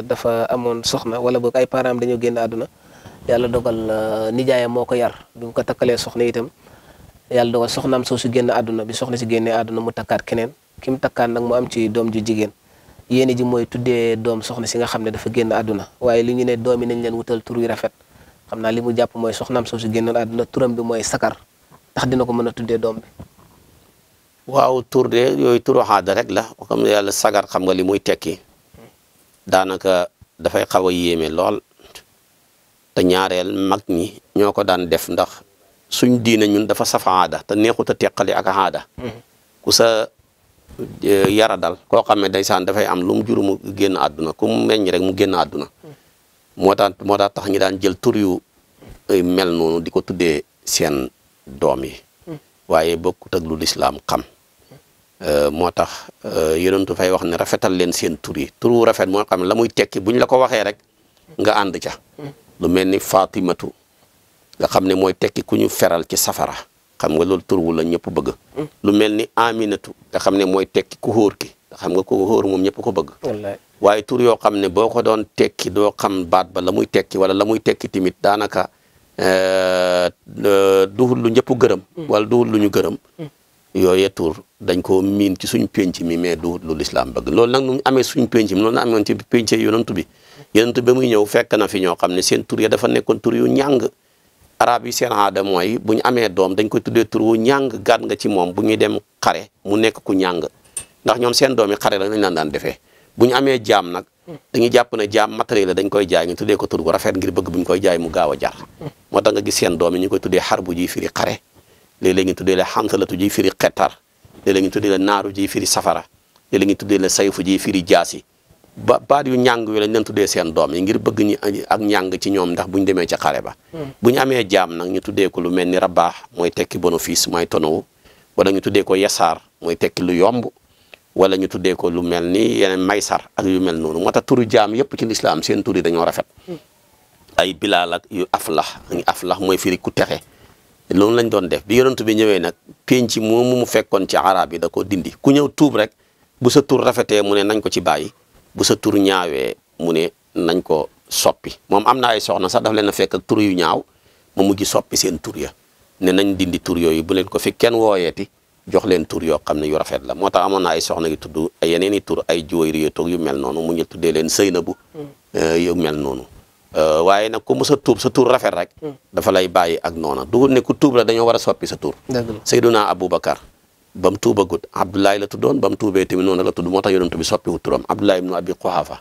dafa amoon soxna wala boog ay parents dañoo génn àdduna yàlla dogal nijaayam moo ko yar bi mu ko takkalee soxna itam yàlla dogal soxnaam soo su génn àdduna bi soxna si génnee àdduna mu takkaat keneen ki mu takkaat nag mu am ci doom ju jigéen. yéene ji mooy tuddee doom soxna si nga xam ne dafa génn àdduna waaye li ñu ne doom yi nañ leen wutal tur yu rafet xam naa li mu jàpp mooy soxnaam soo si génnoon àdduna turam bi mooy sakar ndax dina ko mën a tuddee doom bi waaw tur de yooyu turu xaada rek la xam ne yàlla sagar xam nga li muy tekki daanaka dafay xaw a yéeme lool te ñaareel mag ñi ñoo ko daan def ndax suñ diine ñun dafa safa aada te neexut a teqali ak aada ku sa yara dal koo xam ne ndeysaan dafay am lu mu jur mu génn àdduna ku mu meññ rek mu génn àdduna moo tax ñi daan jël tur yu mel noonu di ko tuddee seen doom yi waaye bokkut ak lu lislaam xam moo tax yonentu fay wax ne rafetal leen seen tur yi turu rafet moo xam ne la muy tekki buñ la ko waxee rek nga ànd ca lu mel ni Fatimatu nga xam ne mooy tekki ku ñu feral ci safara xam nga loolu tur wu la ñëpp bëgg lu mel ni Aminatu nga xam ne mooy tekki ku hóor ki nga xam nga ku hóor moom ñëpp ko bëgg waaye tur yoo xam ne boo ko doon tekki doo xam baat ba la muy tekki wala la muy tekki tamit daanaka duhul lu ñëpp gërëm wala duhul lu ñu gërëm yooye tur dañ ko miin ci suñ penc mi mais duhul lu lislaam bëgg loolu nag nu amee suñ penc mi loolu na amoon ci penc yonantu bi muy ñëw fekk na fi ñoo xam ne seen tur ya dafa nekkoon tur yu ñàng arab yi seen aada mooy bu ñu amee doom dañ koy tuddee tur wu ñàng gàtt nga ci moom bu ñuy dem xare mu nekk ku ñàng ndax ñoom seen doom yi xare la lañ daan defee bu ñu amee jaam nag dañuy jàpp ne jaam matériel la dañ koy jaay ñu tuddee ko tur bu rafet ngir bëgg bu ñu koy jaay mu gaaw a jar moo tax nga gis seen doom yi ñu koy tuddee xarbu ji firi xare léeg-léeg ñu tuddee la xantalatu ji firi xettar léeg-léeg ñu tuddee la naaru ji firi safara léeg-léeg ñu tuddee la sayfu ji firi jaasi baat yu ñàng yu lañ leen tuddee seen doom yi ngir bëgg ñi ak ñàng ci ñoom ndax bu ñu demee ca xare ba bu ñu amee jaam nag ñu tuddee ko lu mel ni rabaax mooy tekki bénéfice mooy tonowu wala ñu tuddee ko yasaar mooy tekki lu yomb wala ñu tuddee ko lu mel ni yeneen maysar ak yu mel noonu moo tax turu jaam yëpp ci lislaam seen tur yi dañoo rafet ay bilaal ak yu aflax mooy firi ku texe loolu lañ doon def bi yonent bi ñëwee nag penc moomu mu fekkoon ci arab yi da ko dindi ku ñëw tuub rek bu sa tur rafetee mu ne nañ ko ci bàyyi bu sa tur ñaawee mu ne nañ ko soppi moom am na ay soxna sax daf leen a fekk ak tur yu ñaaw mu mujj soppi seen tur ya ne nañ dindi tur yooyu bu leen ko fi kenn wooyeeti jox leen tur yoo xam ne yu rafet la moo tax amoon na ay soxna yu tudd ay yeneen i tur ay Juwayriya yu mel noonu mu ñu tuddee leen Seynabu yu mel noonu waaye nag ku mës a tuub sa tur rafet rek dafa lay bàyyi ak noona du ne ku tuub la dañoo war a soppi sa tur Seyduna Aboubacar ba mu tuubagut Abdoulaye la tuddoon ba mu tuubee tamit noonu la tudd moo tax yonent bi soppiwut turam Abdoulaye ibnu Abi Quhafa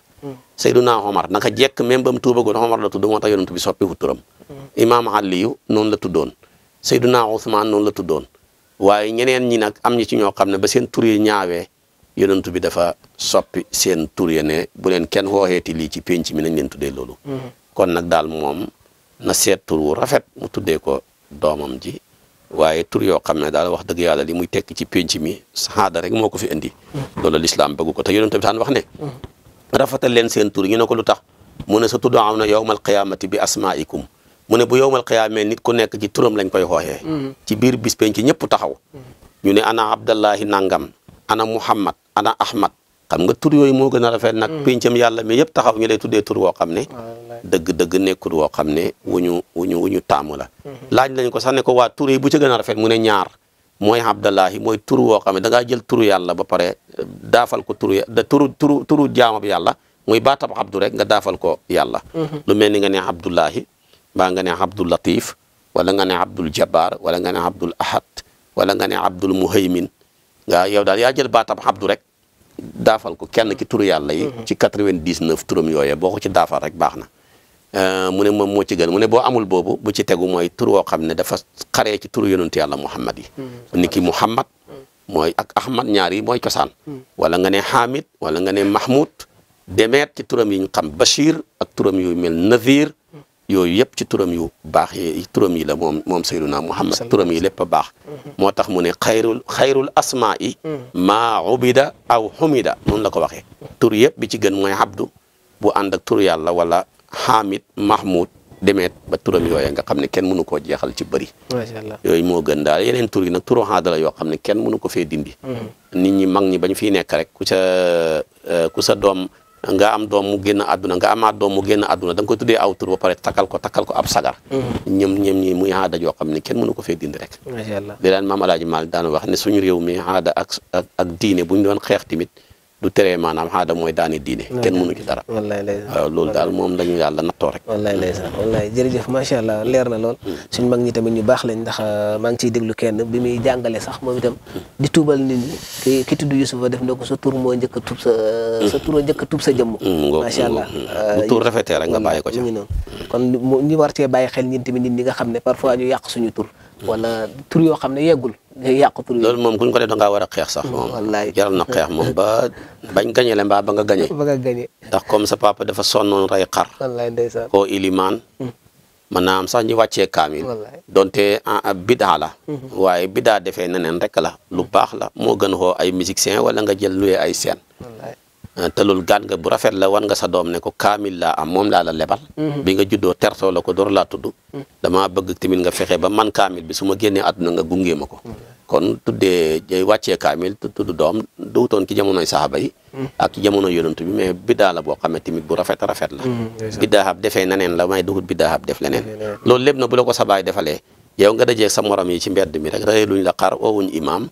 Seyduna Omar naka jekk même ba mu tuubagut Omar la tudd moo tax yonent bi soppiwut turam Imaam Aliyu noonu la tuddoon Seyduna Ousmane noonu la tuddoon waaye ñeneen ñi nag am ñi ci ñoo xam ne ba seen tur yi ñaawee yonent bi dafa soppi seen tur yi ne bu leen kenn wooxeeti lii ci pénc mi nañ leen tuddee loolu kon nag daal moom na seet tur wu rafet mu tuddee ko doomam ji waaye tur yoo xam ne daal wax dëgg yàlla li muy tekk ci pénc mi saada rek moo ko fi indi loolu lislaam bëgg ko te yonent bi daan wax ne rafetal leen seen tur ñu ne ko lu tax mu ne sa tud'awna yawmal qiyaamati bi asmaa'ikum mu ne bu yowmal qiyaamee nit ku nekk ci turam lañ koy xooxee ci biir bis penc ci ñëpp taxaw ñu ne ana abdallahi nangam ana muhammad ana ahmad xam nga tur yooyu moo gën a rafet nag pencam yàlla mais yëpp taxaw ñu lay tuddee tur woo xam ne dëgg-dëgg nekkul woo xam ne wuñu taamu la laaj lañ ko sax ne ko waa tur yi bu ci gën a rafet mu ne ñaar mooy abdallahi mooy tur woo xam ne da ngaa jël turu yàlla ba pare daafal ko turu jaamab yàlla muy baatab abdu rek nga daafal ko yàlla lu mel ni nga ne abdullahi mbaa nga ne abdul latif wala nga ne abdul jabbar wala nga ne abdul ahad wala nga ne abdul muhaymin nga yow daal yaa jël baatab abdu rek daafal ko kenn ki turu yàlla yi ci 99 turam yooye boo ko ci daafal rek baax na mu ne moom moo ci gën mu ne boo amul boobu bu ci tegu mooy tur woo xam ne dafa xaree ci turu yonentu yàlla muhammad yi ni ki muhammad mooy ak ahmad ñaar yi mooy cosaan wala nga ne hamid wala nga ne mahmoud demeet ci turam yi ñu xam bachir ak turam yu mel nazir yooyu yëpp ci turam yu baax yi turam yi la moom Seydina Muhammad turam yi lépp a baax moo tax mu ne xayrul asmaa yi maa ubida aw xumida noonu la ko waxee tur yëpp bi ci gën mooy abdu bu ànd ak tur yàlla wala hamid mahmoud demeet ba turam yooye nga xam ne kenn mënu koo jeexal ci bëri macha allah yooyu moo gën daal yeneen tur yi nag turu xaada la yoo xam ne kenn mënu ko fee dindi nit ñi mag ñi bañ fiy nekk rek ku sa doom nga am doom mu génn àdduna nga amaat doom mu génn àdduna da nga koy tuddee aw tur ba pare takkal ko ab sagar ñëm ñi muy aada yoo xam ne kenn mënu ko fee dindi rek macha allah di leen maam Alaaji Maalik daan wax ne suñu réew mi aada ak diine bu ñu doon xeex tamit du teree maanaam aada mooy daane diine kenn mënu ci dara wallaay lay waaw loolu daal moom lañu yàlla nattoo rek wallaay lay sax wallaay jërëjëf macha allah leer na lool suñ mag ñi tamit ñu baax lañ ndax maa ngi ciy déglu kenn bi muy jàngale sax moom itam di tuubal nit ñi ki tudd Yusufa def na ko sa tur moo njëkk a tuub sa tur njëkk a tuub sa jëmm macha allah bu tur rafetee rek nga bàyyi ko ci mu ngi noonu kon ñu war cee bàyyi xel ñun tamit nit ñi nga xam ne parfois ñu yàq suñu tur wala tur yoo xam ne yeggul yàq tur loolu moom kuñ ko def da ngaa war a xeex sax moom wallaay jaral na xeex moom ba bañ gañe le mbaa ba nga gañe ndax comme sa papa dafa sonnoon rey xar wallaay ndeysaan koo ilimaan mën naa am sax ñu wàccee kaamil donte bidaa la waaye bidaa defee neneen rek la lu baax la moo gën xoo ay musicien wala nga jël luye ay scène te loolu gaan nga bu rafet la wan nga sa doom ne ko kaamil laa am moom laa la lebal bi nga juddoo tertoo la ko door laa tudd dama bëgg tamit nga fexe ba man kaamil bi su ma génnee àdduna nga gungee ma ko kon tuddee wàccee kaamil tudd doom duutoon ki jamonoy saxaaba yi ak ci jamono yonent bi mais biddaa la boo xam ne tamit bu rafet la biddaa hab defee neneen la may duhut biddaa hab def leneen loolu lépp na bu la ko sa baay defalee yow nga dajee sa morom yi ci mbedd mi rek rëy luñ la xar oowuñ imaam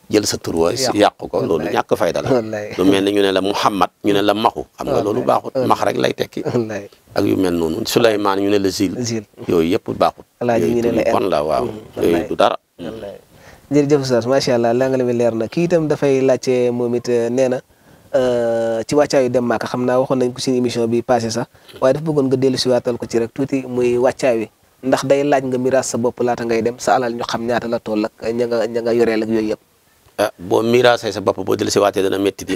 jël sa tur wa yàq ko loolu ñàkk fayda la lu mel ne ñu ne la Muhammad ñu ne la maxu xam nga loolu baaxut max rek lay tekki ak yu mel noonu Souleymane ñu ne la zil yooyu yëpp baaxut yooyu kon la waaw yooyu du dara jërëjëf Oustaz macha allah langale mi leer na kii itam dafay laajte moom it nee na ci wàccaayu dem Màkka xam naa waxoon nañ ko suñu émission bi passé sax waaye dafa bëggoon nga dellu si waatal ko ci rek tuuti muy wàccaay wi ndax day laaj nga miraas sa bopp laata ngay dem sa alal ñu xam ñaata la toll ak ña nga yoreel ak yooyu yëpp boo miraasee sa bopp boo dellu si waatee dana métti di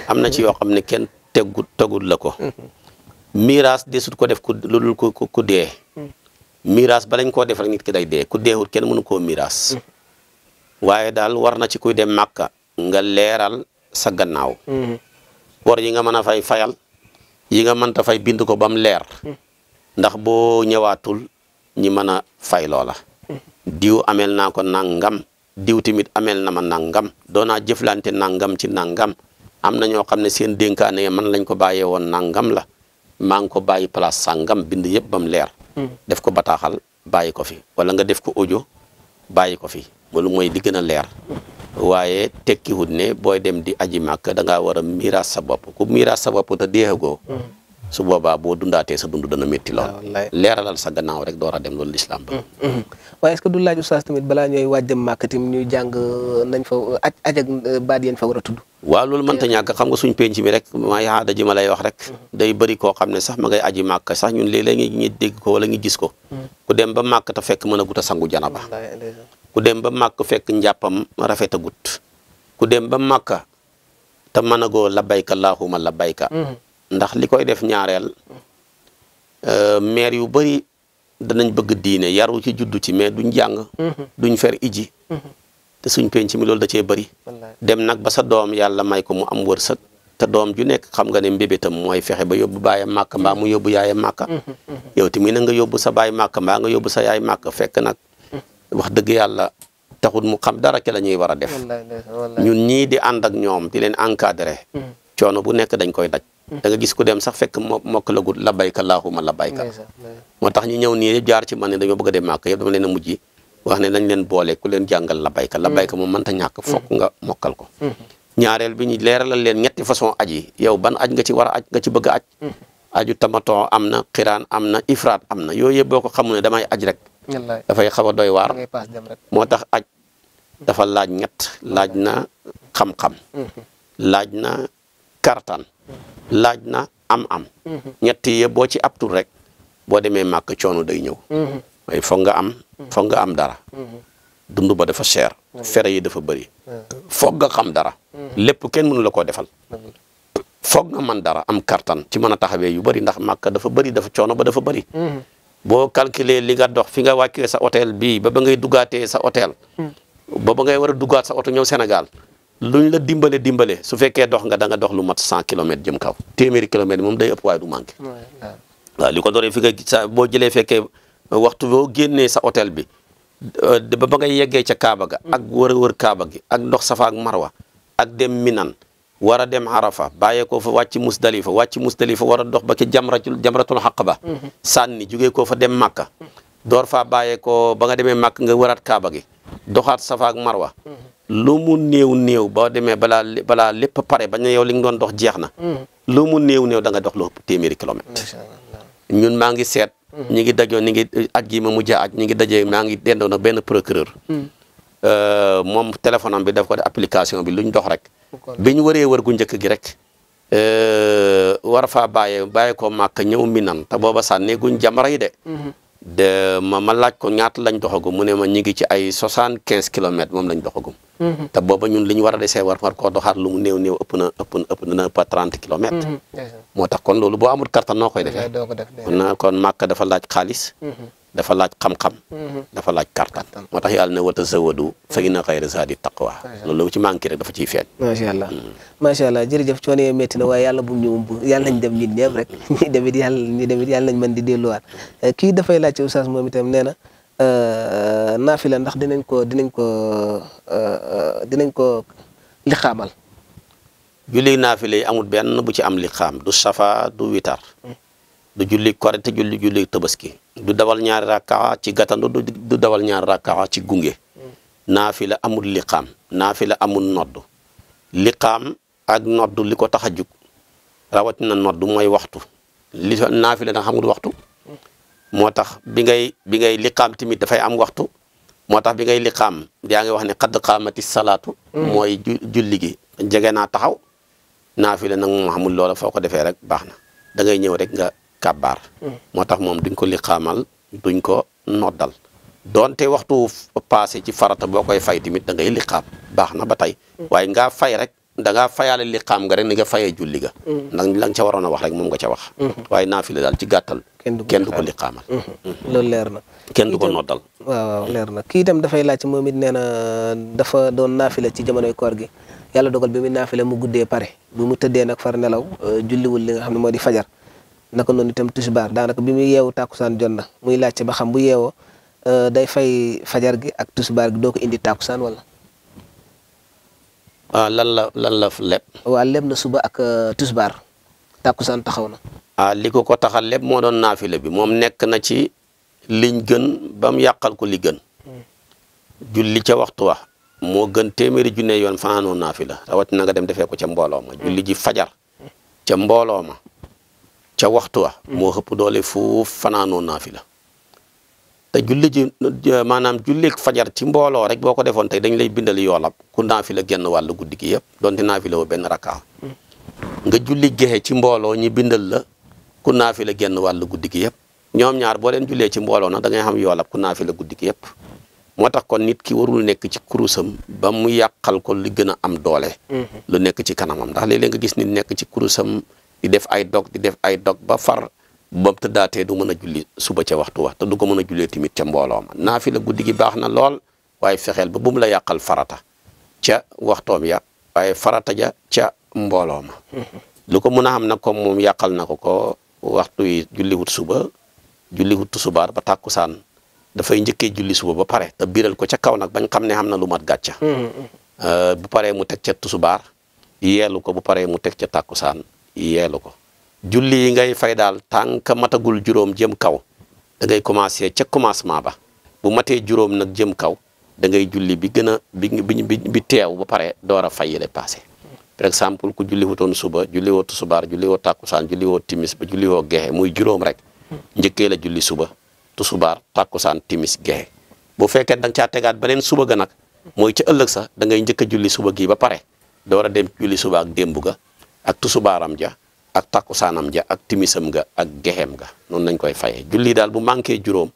am na ci yoo xam ne kenn tegul la ko miraas desut ko def ku lu dul ku dee miraas ba lañ koo def rek nit ki day dee ku deewul kenn mënu koo miraas waaye daal war na ci kuy dem Màkka nga leeral sa gannaaw war yi nga mën a fayal yi nga mënta fay bind ko ba mu leer ndax boo ñëwaatul ñi mën a fay loola diw amel naa ko nangam diw tamit amel na ma nangam doonaa jëflante nangam ci nangam am na ñoo xam ne seen dénkaane man lañ ko bàyyee woon nangam la maa ngi ko bàyyi place sangam bind yëpp ba mu leer def ko bataaxal bàyyi ko fi wala nga def ko audio bàyyi ko fi loolu mooy li gën a leer waaye tekkiwut ne booy dem di aji màkk da ngaa war a miiraas sa bopp ku miiraas sa bopp te deexagoo su boobaa boo dundaatee sa dund dana métti lool leeralal sa gannaaw rek door a dem loolu lislaam ba waaye est-ce que du laaj oustaz tamit balaa ñooy waaj dem màkk tamit ñuy jàng nañ fa aj ak baat yéen fa war a tudd waaw loolu mënta ñàkk xam nga suñ penc mi rek maay aada ji ma lay wax rek day bëri koo xam ne sax ma ngay aji màkk sax ñun léeg-léeg ñu dégg ko wala ñu gis ko ku dem ba màkk te fekk mën a gut a sangu janaba ku dem ba màkk fekk njàppam rafet a gut ku dem ba màkk te mën a goo labbayka allahumma labbayka ndax li koy def ñaareel maire yu bëri danañ bëgg diine yaru ci juddu ci mais duñ jàng duñ fer iji te suñ penc mi loolu da cee bëri dem nag ba sa doom yàlla may ko mu am wërsëg te doom ju nekk xam nga ne mbébétam mooy fexe ba yóbbu baayam màkk mbaa mu yóbbu yaayam màkk yow tamit na nga yóbbu sa baay màkk mbaa nga yóbbu sa yaay màkk fekk nag wax dëgg yàlla taxul mu xam dara ci la ñuy war a def ñun ñii di ànd ak ñoom di leen encadré coono bu nekk dañ koy daj da nga gis ku dem sax fekk mokk la gut labbayka allahumma labbayka moo tax ñu ñëw nii jaar ci man ne dañoo bëgg a dem màkk yëpp dama leen a mujj wax ne nañ leen boole ku leen jàngal labbayka labbayka moom mënta ñàkk fokk nga mokkal ko ñaareel bi ñu leeralal leen ñetti façon aj yi yow ban aj nga ci war a aj nga ci bëgg a aj aju tamaton am na xiraan am na ifraat am na yooyu yëpp boo ko xamul ne damay aj rek dafay xaw a doy waar moo tax aj dafa laaj ñett laaj na xam-xam laaj na kartan laaj na am ñett yëpp boo ci abtul rek boo demee màkk coono day ñëw waaye foog nga am dara dund ba dafa cher fere yi dafa bëri foog nga xam dara lépp kenn mënu la koo defal foog nga man dara am kartan ci mën a taxawee yu bëri ndax màkk dafa bëri dafa coono ba dafa bëri boo calculer li nga dox fi nga wàccee sa hôtel bii ba ngay duggaatee sa hôtel ba ngay war a duggaat sa oto ñëw Sénégal luñ la dimbale su fekkee dox nga da nga dox lu mat 100 kilomètres jëm kaw téeméeri kilomètres moom day ëpp waaye du manqué waaw li ko dooree fi nga boo jëlee fekkee waxtu boo génnee sa hôtel bi ba ngay yeggee ca Kaaba ga ak wër Kaaba gi ak ndox Safa ak Marwa ak dem Minan war a dem Arafa bàyyee ko fa wàcc Musdalifa war a dox ba ki jamratul Aqaba sànni jugee koo fa dem Makka door faa bàyyee ko ba nga demee Makka nga wëraat Kaaba gi doxaat Safa ak Marwa lu mu néew boo demee balaa lépp pare bañ ne yow li nga doon dox jeex na lu mu néew da nga dox lu ëpp téeméeri kilomètres ñun maa ngi seet ñi ngi dajoo aj gi ma mujj aj ñi ngi dajee maa ngi dendoo na benn procureur moom téléphone am bi daf ko def application bi luñ dox rek bi ñu wëree wër gu njëkk gi rek war faa bàyyee ko màkk ñëw Minan te booba sànnee guñ jamara yi de ma laaj ko ñaata lañ doxagum mu ne ma ñi ngi ci ay 75 kilomètres moom lañ doxagum te booba ñun li ñu war a desee war koo doxaat lu mu néew ëpp na pas 30 kilomètres moo tax kon loolu boo amul kartan noo koy defee kon màkk dafa laaj xaalis dafa laaj xam-xam dafa laaj kartan moo tax yàlla ne wa tazawwadu fa inna xayra zaadi taqwa loolu ci manqué rek dafa ciy feeñ macha allah jërëjëf coono yee métti na waaye yàlla bu ñu umb yàlla nañ dem ñun ñëpp rek ñi demit yàlla nañ mën di delluwaat kii dafay laajte oustaz moom itam nee na naafila ndax dinañ ko liqaamal julli naafila yi amul benn bu ci am liqaam du safa du witar du julli korite julli tabaski du dawal ñaari rakkaa ci gàttandu du dawal ñaari rakkaa ci gunge naafila amul liqaam naafila amul nodd liqaam ak nodd li ko tax a jug rawatina nodd mooy waxtu naafila nag xamul waxtu moo tax bi ngay liqaam tamit dafay am waxtu moo tax bi ngay liqaam yaa ngi wax ne xadd qaamati salaatu mooy julli gi jege naa taxaw naafila nag moom xamul loola foo ko defee rek baax na da ngay ñëw rek nga kàbbaar moo tax moom duñ ko liqaamal duñ ko noddal doonte waxtu passé ci farata boo koy fay tamit da ngay liqaam baax na ba tey waaye ngaa fay rek da ngaa fayaale liqaam nga rek ni nga fayee julli ga ndax la nga ca waroon a wax rek moom nga ca wax waaye naafila daal ci gàttal kenn du ko liqaamal loolu leer na kenn du ko noddal waaw leer na kii itam dafay laaj moom it nee na dafa doon naafila ci jamonoy koor gi yàlla dogal bi mu naafila mu guddee pare bi mu tëddee nag far nelaw julliwul li nga xam ne moo di fajar naka noonu itam tisbaar daanaka bi muy yeewu tàkkusaan jot na muy laajte ba xam bu yeewoo day fay fajar gi ak tisbaar gi doo ko indi tàkkusaan wala lan la leb waaw leb na suba ak tisbaar tàkkusaan taxaw na li ko taxal leb moo doon naafila bi moom nekk na ci liñ gën ba mu yàqal ko li gën julli ca waxtu wa moo gën téeméeri junne yoon fanaanoo naafila rawatina nga dem defee ko ca mbooloo ma julli ji fajar ca mbooloo ma ca waxtu wa moo xëpp doole fuuf fanaanoo naafila te julli ji maanaam jullik fajar ci mbooloo rek boo ko defoon tey dañ lay bindal yoolab ku naafila genn wàllu guddi gi yëpp donte naafila woo benn rakkaa nga julli gexe ci mbooloo ñi bindal la ku naafila genn wàllu guddi gi yëpp ñoom ñaar boo leen jullee ci mbooloo nag da ngay xam yoolab ku naafila guddi gi yëpp moo tax kon nit ki warul nekk ci kurusam ba mu yàqal ko li gën a am doole lu nekk ci kanamam ndax léeg-léeg nga gis nit nekk ci kurusam di def ay dog ba far ba mu tëddaatee du mën a julli suba ca waxtu wa te du ko mën a jullee tamit ca mbooloo ma naafila guddi gi baax na lool waaye fexeel ba bu mu la yàqal farata ca waxtoom ya waaye farata ja ca mbooloo ma lu ko mën a xam nag comme moom yàqal na ko waxtu yi julliwut suba julliwut tusubaar ba tàkkusaan dafay njëkkee julli suba ba pare te biral ko ca kaw nag bañ xam ne xam na lu mat gàcca bu paree mu teg ca tusubaar yeelu ko bu paree mu teg ca tàkkusaan yeelu ko julli yi ngay fay daal tànk matagul juróom jëm kaw da ngay commencé ca commencement ba bu matee juróom nag jëm kaw da ngay julli bi gën a bi teew ba pare door a fay yële passé par exemple ku julli wutoon suba julli woo tusubaar julli woo tàkkusaan julli woo timis ba julli woo gexe muy juróom rek njëkkee la julli suba tusubaar tàkkusaan timis gexe bu fekkee da nga caa tegaat beneen suba ga nag mooy ca ëllëg sax da ngay njëkk a julli suba gi ba pare door a dem julli suba ak démb ga ak tusubaaram ja ak takkusaanam ja ak timisam ga ak gexem ga noonu lañ koy fayee julli daal bu manqué juróom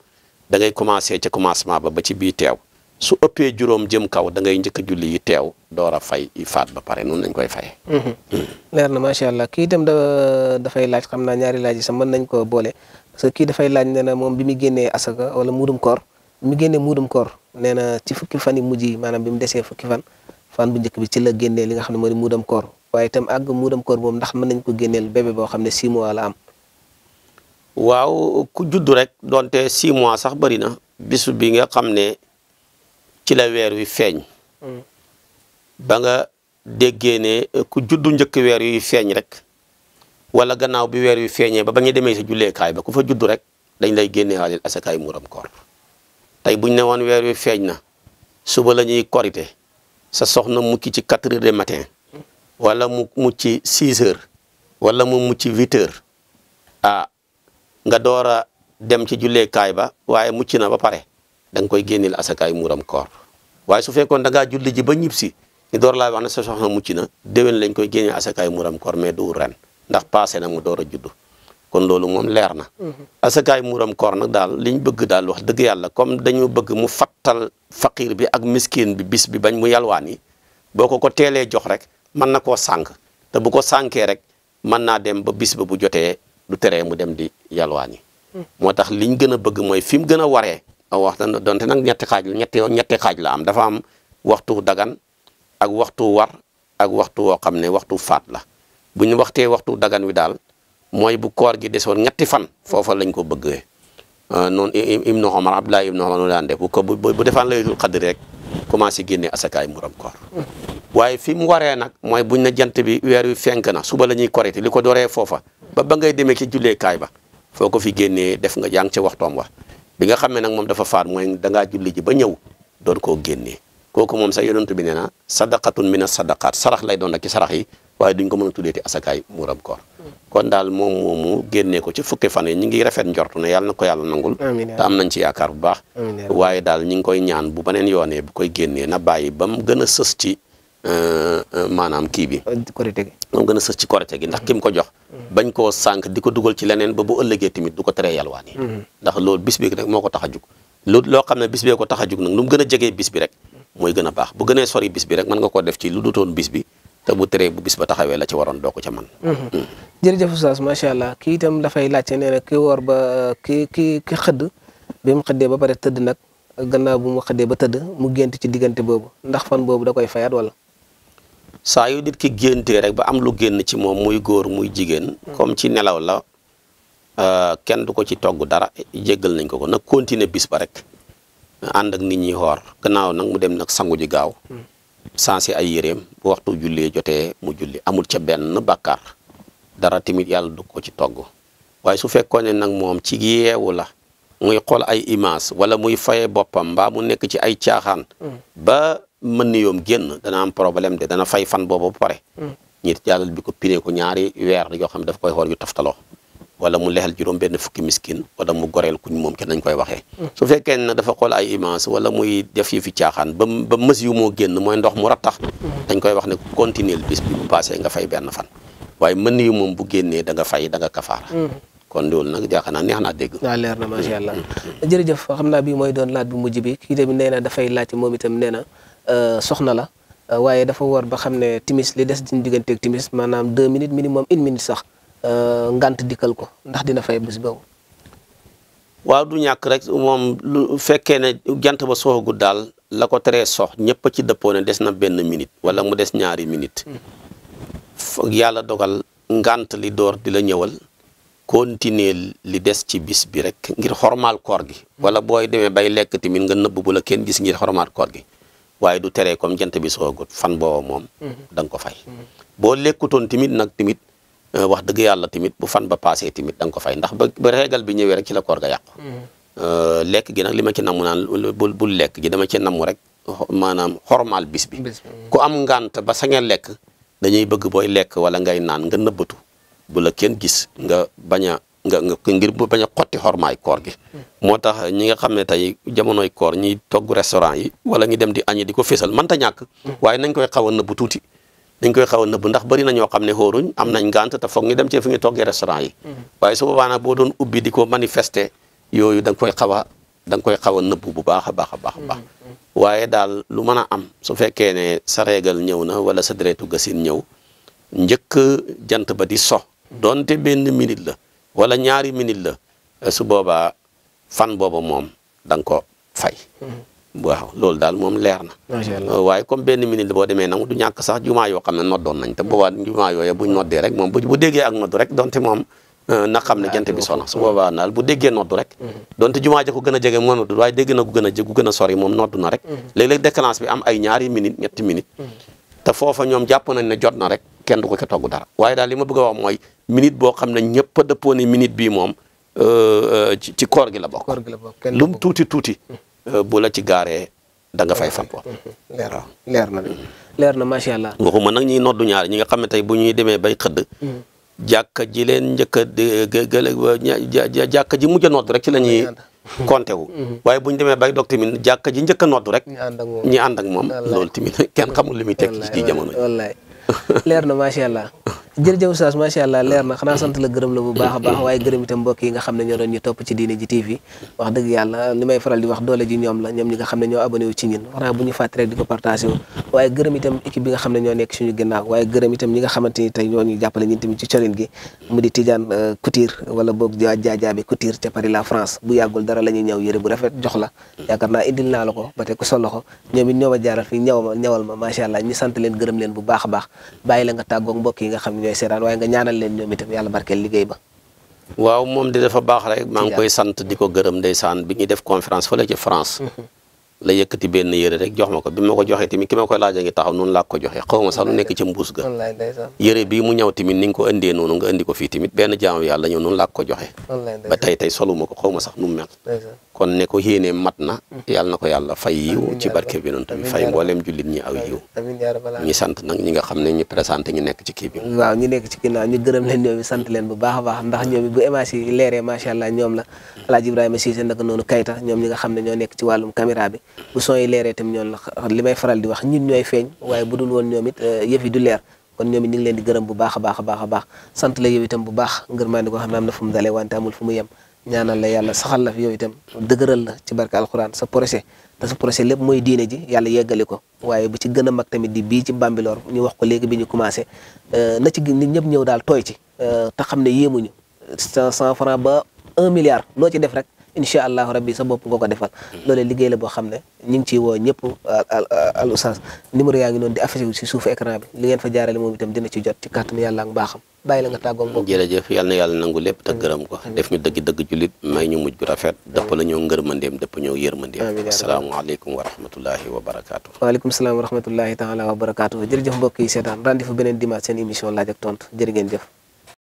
da ngay commencé ca commencement ba ci bii teew su ëppee juróom jëm kaw da ngay njëkk a julli yi teew door a fay yi faat ba pare noonu lañ koy fayee. leer na macha allah kii itam dafay laaj xam naa ñaari laaj yi sax mën nañ ko boole parce que kii dafay laaj nee na moom bi mu génnee asaka wala muudum koor bi mu génnee muudum koor nee na ci fukki fan yi mujj yi maanaam bi mu desee fukki fan bu njëkk bi ci la génnee li nga xam ne moo di muudam koor waaye itam àgg muudam koor boobu ndax mën nañ ko génneel bébé boo xam ne 6 mois la am. waaw ku juddu rek donte 6 mois sax bëri na bisu bi nga xam ne ci la weer wi feeñ. ba nga déggee ne ku juddu njëkk weer wi feeñ rek wala gannaaw bi weer wi feeñee ba ñu demee sa julleekaay ba ku fa juddu rek dañ lay génnee waaleel asakaay muudam koor tey buñ ne woon weer wi feeñ na suba la ñuy korite sa soxna mukki ci 4 heures du matin. wala mu mucc 6 heures wala mu mucc 8 heures nga door a dem ci julleekaay ba waaye mucc na ba pare da nga koy génneel asakaay muuram koor waaye su fekkoon da ngaa julli ji ba ñib si ñu door laa wax ne sa soxna mucc na déwén lañ koy génneel asakaay muuram koor mais du ren ndax passé na mu door a juddu kon loolu moom leer na. asakaay muuram koor nag daal liñ bëgg daal wax dëgg yàlla comme dañu bëgg mu fattal faqir bi ak miskin bi bis bi bañ mu yalwaan yi boo ko teelee jox rek. mën na koo sànq te bu ko sànkee rek mën naa dem ba bis ba bu jotee du teree mu dem di yalwaani moo tax liñ gën a bëgg mooy fi mu gën a waree wax na donte nag ñetti xaaj la am dafa am waxtu dagan ak waxtu war ak waxtu woo xam ne waxtu faat la bu ñu waxtee waxtu dagan wi daal mooy bu koor gi desoon ñetti fan foofa lañ ko bëggee noonu Ibnu Omar Abdullah Ibnu Omar noonu daan def bu defaan laylatul qadr rek commencé génnee asakaay muram koor waaye fi mu waree nag mooy buñ na jant bi weer wi fenk na suba la ñuy korite li ko dooree foofa ba ngay demee ci julleekaay ba foo ko fi génnee def nga yaa ngi ca waxtoom wa bi nga xam ne nag moom dafa faat mooy dangaa julli ji ba ñëw doon koo génnee kooku moom sax yonent bi nee na sadaqatun mina sadaqaat sarax lay doon nag ci sarax yi waaye duñ ko mën a tuddeeti asakaay muram koor kon daal moom moomu génnee ko ci fukki fan yi ñu ngi rafet njortu ne yàlla na ko yàlla nangul te am nañ ci yaakaar bu baax waaye daal ñi ngi koy ñaan bu beneen yoonee bu koy génnee na bàyyi ba mu gën a sës ci maanaam kii bi korite gi moom gën a sës ci korite gi ndax ki mu ko jox bañ koo sànq di ko dugal ci leneen ba bu ëllëgee tamit du ko teree yalwaan yi ndax loolu bis bi rek moo ko tax a jug loolu loo xam ne bis bee ko tax a jug nag lu mu gën a jegee bis bi rek mooy gën a baax bu gënee sori bis bi rek mën nga ko def ci lu dutoon bis bi te bu teree bu bis ba taxawee la ci waroon doo ko ca man jërëjëf Oustaz macha allah kii itam dafay laajte nee na ki woor ba ki xëdd bi mu xëddee ba pare tëdd nag gannaaw bu mu xëddee ba tëdd mu gént ci diggante boobu ndax fan boobu da koy fayaat wala saa yu nit ki géntee rek ba am lu génn ci moom muy góor muy jigéen comme ci nelaw la kenn du ko ci togg dara jéggal nañ ko nag continuer bis ba rek ànd ak nit ñi xoor gannaaw nag mu dem nag sangu ji gaaw sansi ay yéreem bu waxtu jullee jotee mu julli amul ca benn bàkkaar dara tamit yàlla du ko ci togg waaye su fekkoon ne nag moom ci yeewu la muy xool ay image wala muy faye boppam mbaa mu nekk ci ay caaxaan ba mën ni yoom génn dana am problème de dana fay fan boobu ba pare ñit jàllal bi ko piree ko ñaari weer yoo xam ne dafa koy xool yu taftaloo wala mu lexel juróom benn fukki miskin wala mu goreel kuñ moom kenn nañ koy waxee su fekkee ne dafa xool ay image wala muy def yi fi caaxaan ba mës yu moo génn mooy ndox mu rattax dañ koy wax ne continuer bis bi bu passé nga fay benn fan waaye mën yu moom bu génnee da nga fay da nga kafaara kon loolu nag jaaxal naa neex naa dégg. waaw leer na macha allah jërëjëf xam naa bii mooy doon laaj bu mujj bi kii tamit nee na dafay laaj moom itam nee na soxna la waaye dafa war ba xam ne timis li des diñ digganteeg timis maanaam 2 minutes minimum 1 minute sax ngant dikkal ko ndax dina fay bés boobu. waaw du ñàkk rek moom lu fekkee ne jant ba soxagul daal la ko teree sox ñëpp a ci dëppoo ne des na benn minute wala mu des ñaari minute yàlla dogal ngant li door di la ñëwal. continuer li des ci bis bi rek ngir xormaal koor gi wala booy demee bay lekk tamit nga nëbb bu la kenn gis ngir xormaal koor gi waaye du teree comme jant bi soogut fan booba moom da nga ko fay boo lekkutoon tamit nag tamit wax dëgg yàlla tamit bu fan ba passé tamit da nga ko fay ndax ba régal bi ñëwee rek ci la koor ga yàqu lekk gi nag li ma ci namm naan bul lekk gi dama ci namm rek maanaam xormaal bis bi ku am ngant ba saña lekk dañuy bëgg booy lekk wala ngay naan nga nëbbatu bu la kenn gis nga bañ a ngir bu bañ a xotti xormaay koor gi moo tax ñi nga xam ne tey jamonoy koor ñiy togg restaurant yi wala ñu dem di añi di ko fésal mënta ñàkk waaye nañ koy xaw a nëbb tuuti dañ koy xaw a nëbb ndax bari na ñoo xam ne xóoruñ am nañ ngànt te foog ñu dem ci fi ñu toggee restaurant yi waaye su boobaa nag boo doon ubbi di ko manifester yooyu da nga koy xaw a nëbb bu baax a baax a baax a baax waaye daal lu mën a am su fekkee ne sa régal ñëw na wala sa deretu gasin ñëw njëkk jant ba di so donte benn minute la wala ñaari minute la su boobaa fan booba moom da nga ko fay waaw loolu daal moom leer na waaye comme benn minute la boo demee nag du ñàkk sax jumaa yoo xam ne noddoon nañ te boobaa jumaa yooyu buñ noddee rek moom bu déggee ak noddu rek donte moom na xam ne jant bi sona su boobaa daal bu déggee noddu rek donte jumaa ja ko gën a jege moo noddu waaye dégg na ku gën a sori moom noddu na rek léeg-léeg déclenche bi am ay ñaari minute ñetti minute te foofa ñoom jàpp nañ ne jot na rek kenn du ko ca togg dara waaye daal li ma bëgg a wax mooy minute boo xam ne ñëpp a dëppoo ne minute bii moom ci koor gi la bokk lum tuuti bu la ci gaaree da nga fay fan boobu leer na macha allah waxuma nag ñuy noddu ñaari ñi nga xam ne tey bu ñuy demee bay xëdd jàkka ji leen njëkk a jàkka ji mujj a noddu rek ci la ñuy konté wu waaye bu ñu demee bay dog tamit jàkka ji njëkk a noddu rek ñi ànd ak moom loolu tamit kenn xamul li muy tekki ci jamono wallaay leer na macha allah jërëjëf Oustaz macha allah leer na xanaa sant la gërëm la bu baax a baax waaye gërëm itam mbokk yi nga xam ne ñoo doon ñu topp ci Diine ji TV wax dëgg yàlla li may faral di wax doole ji ñoom la ñoom ñi nga xam ne ñoo abonné wu ci ñun xanaa bu ñu fàtte rek di ko partagé wu waaye gërëm itam équipe bi nga xam ne ñoo nekk suñu ginnaaw waaye gërëm itam ñi nga xamante ni tey ñoo ñu jàppale ñun tamit ci colin gi mu di Tidiane Couture wala boog jaajaabi Couture ca Paris la France bu yàggul dara la ñuy ñëw yëre bu rafet jox la yaakaar naa indil naa la ko ba tey ko sol loxo ñoom it ñoo ma jaaral fii ñawal ma macha allah ñu sant leen gërëm leen bu baax a baax bàyyi la nga tàggoog mbokk yi nga xam ne ñooy seetaan waaye nga ñaanal leen ñoom itam yàlla barkeel liggéey ba waaw moom di dafa baax rek maa ngi koy sant di ko gërëm ndeysaan bi ñuy def conférence fële ci France la yëkkati benn yére rek jox ma ko bi ma ko joxee tamit ki ma koy laaja ngi taxaw noonu laa ko joxee xaw ma sax lu nekk ci mbuus ga yére bii mu ñëw tamit ni nga ko indee noonu nga indi ko fii tamit benn jaamu yàlla ñëw noonu laa ko joxee ba tey soluma ko xaw ma sax nu mu mel kon ne ko yéenee mat na yàlla na ko yàlla fay yiw ci barke bi noonu tamit fay mboolem jullit ñi aw yiw ñi sant nag ñi nga xam ne ñu présenté ñu nekk ci kii bi waaw ñu nekk ci ginnaaw ñu gërëm leen ñoom sant leen bu baax a baax ndax ñoom bu image yi leeree macha allah ñoom la Alaaji Ibrahima Cissé naka noonu Kayta ñoom ñi nga xam ne ñoo nekk ci wàllum caméra bi bu son yi leeree tam ñoom la li may faral di wax ñun ñooy feeñ waaye bu dul woon ñoom it yëf yi du leer kon ñoom it ñu ngi leen di gërëm bu baax a baax a baax a baax sant la yow itam bu baax ngërmaandi ko xam ne am na fu mu dalee wante amul fu mu yem ñaanal la yàlla saxal la fi yow itam dëgëral la ci barke alxuraan sa projet te sa projet lépp mooy diine ji yàlla yeggali ko waaye bu ci gën a mag tamit di bii ci Bambilor ñu wax ko léegi bi ñu commencé na ci nit ñëpp ñëw daal tooy ci te xam ne yéemuñu 100 francs ba 1 milliard loo ci def rek incha allahu rabbi sa bopp nga ko defal loolee liggéey la boo xam ne ñu ngi ciy woo ñëpp al oustaz numéro yaa ngi noonu di affiché wu si suufu écran bi li ngeen fa jaarale moom itam dina ci jot ci kàttanu yàlla ak mbaaxam bàyyi la nga tàggoo mbokk jërëjëf yàlla na yàlla nangu lépp te gërëm ko def ñu dëgg jullit may ñu mujj gu rafet dëpp la ñoo ngërmandeem dëpp ñoo yërmandeem asalaamaaleykum wa rahmatullahi wa barakaatu waaleykum salaam wa rahmatullahi taala wa barakaatu jërëjëf mbokk yi seetaan rendez-vous beneen dimanche seen émission laaj ak tontu jërë ngeen jëf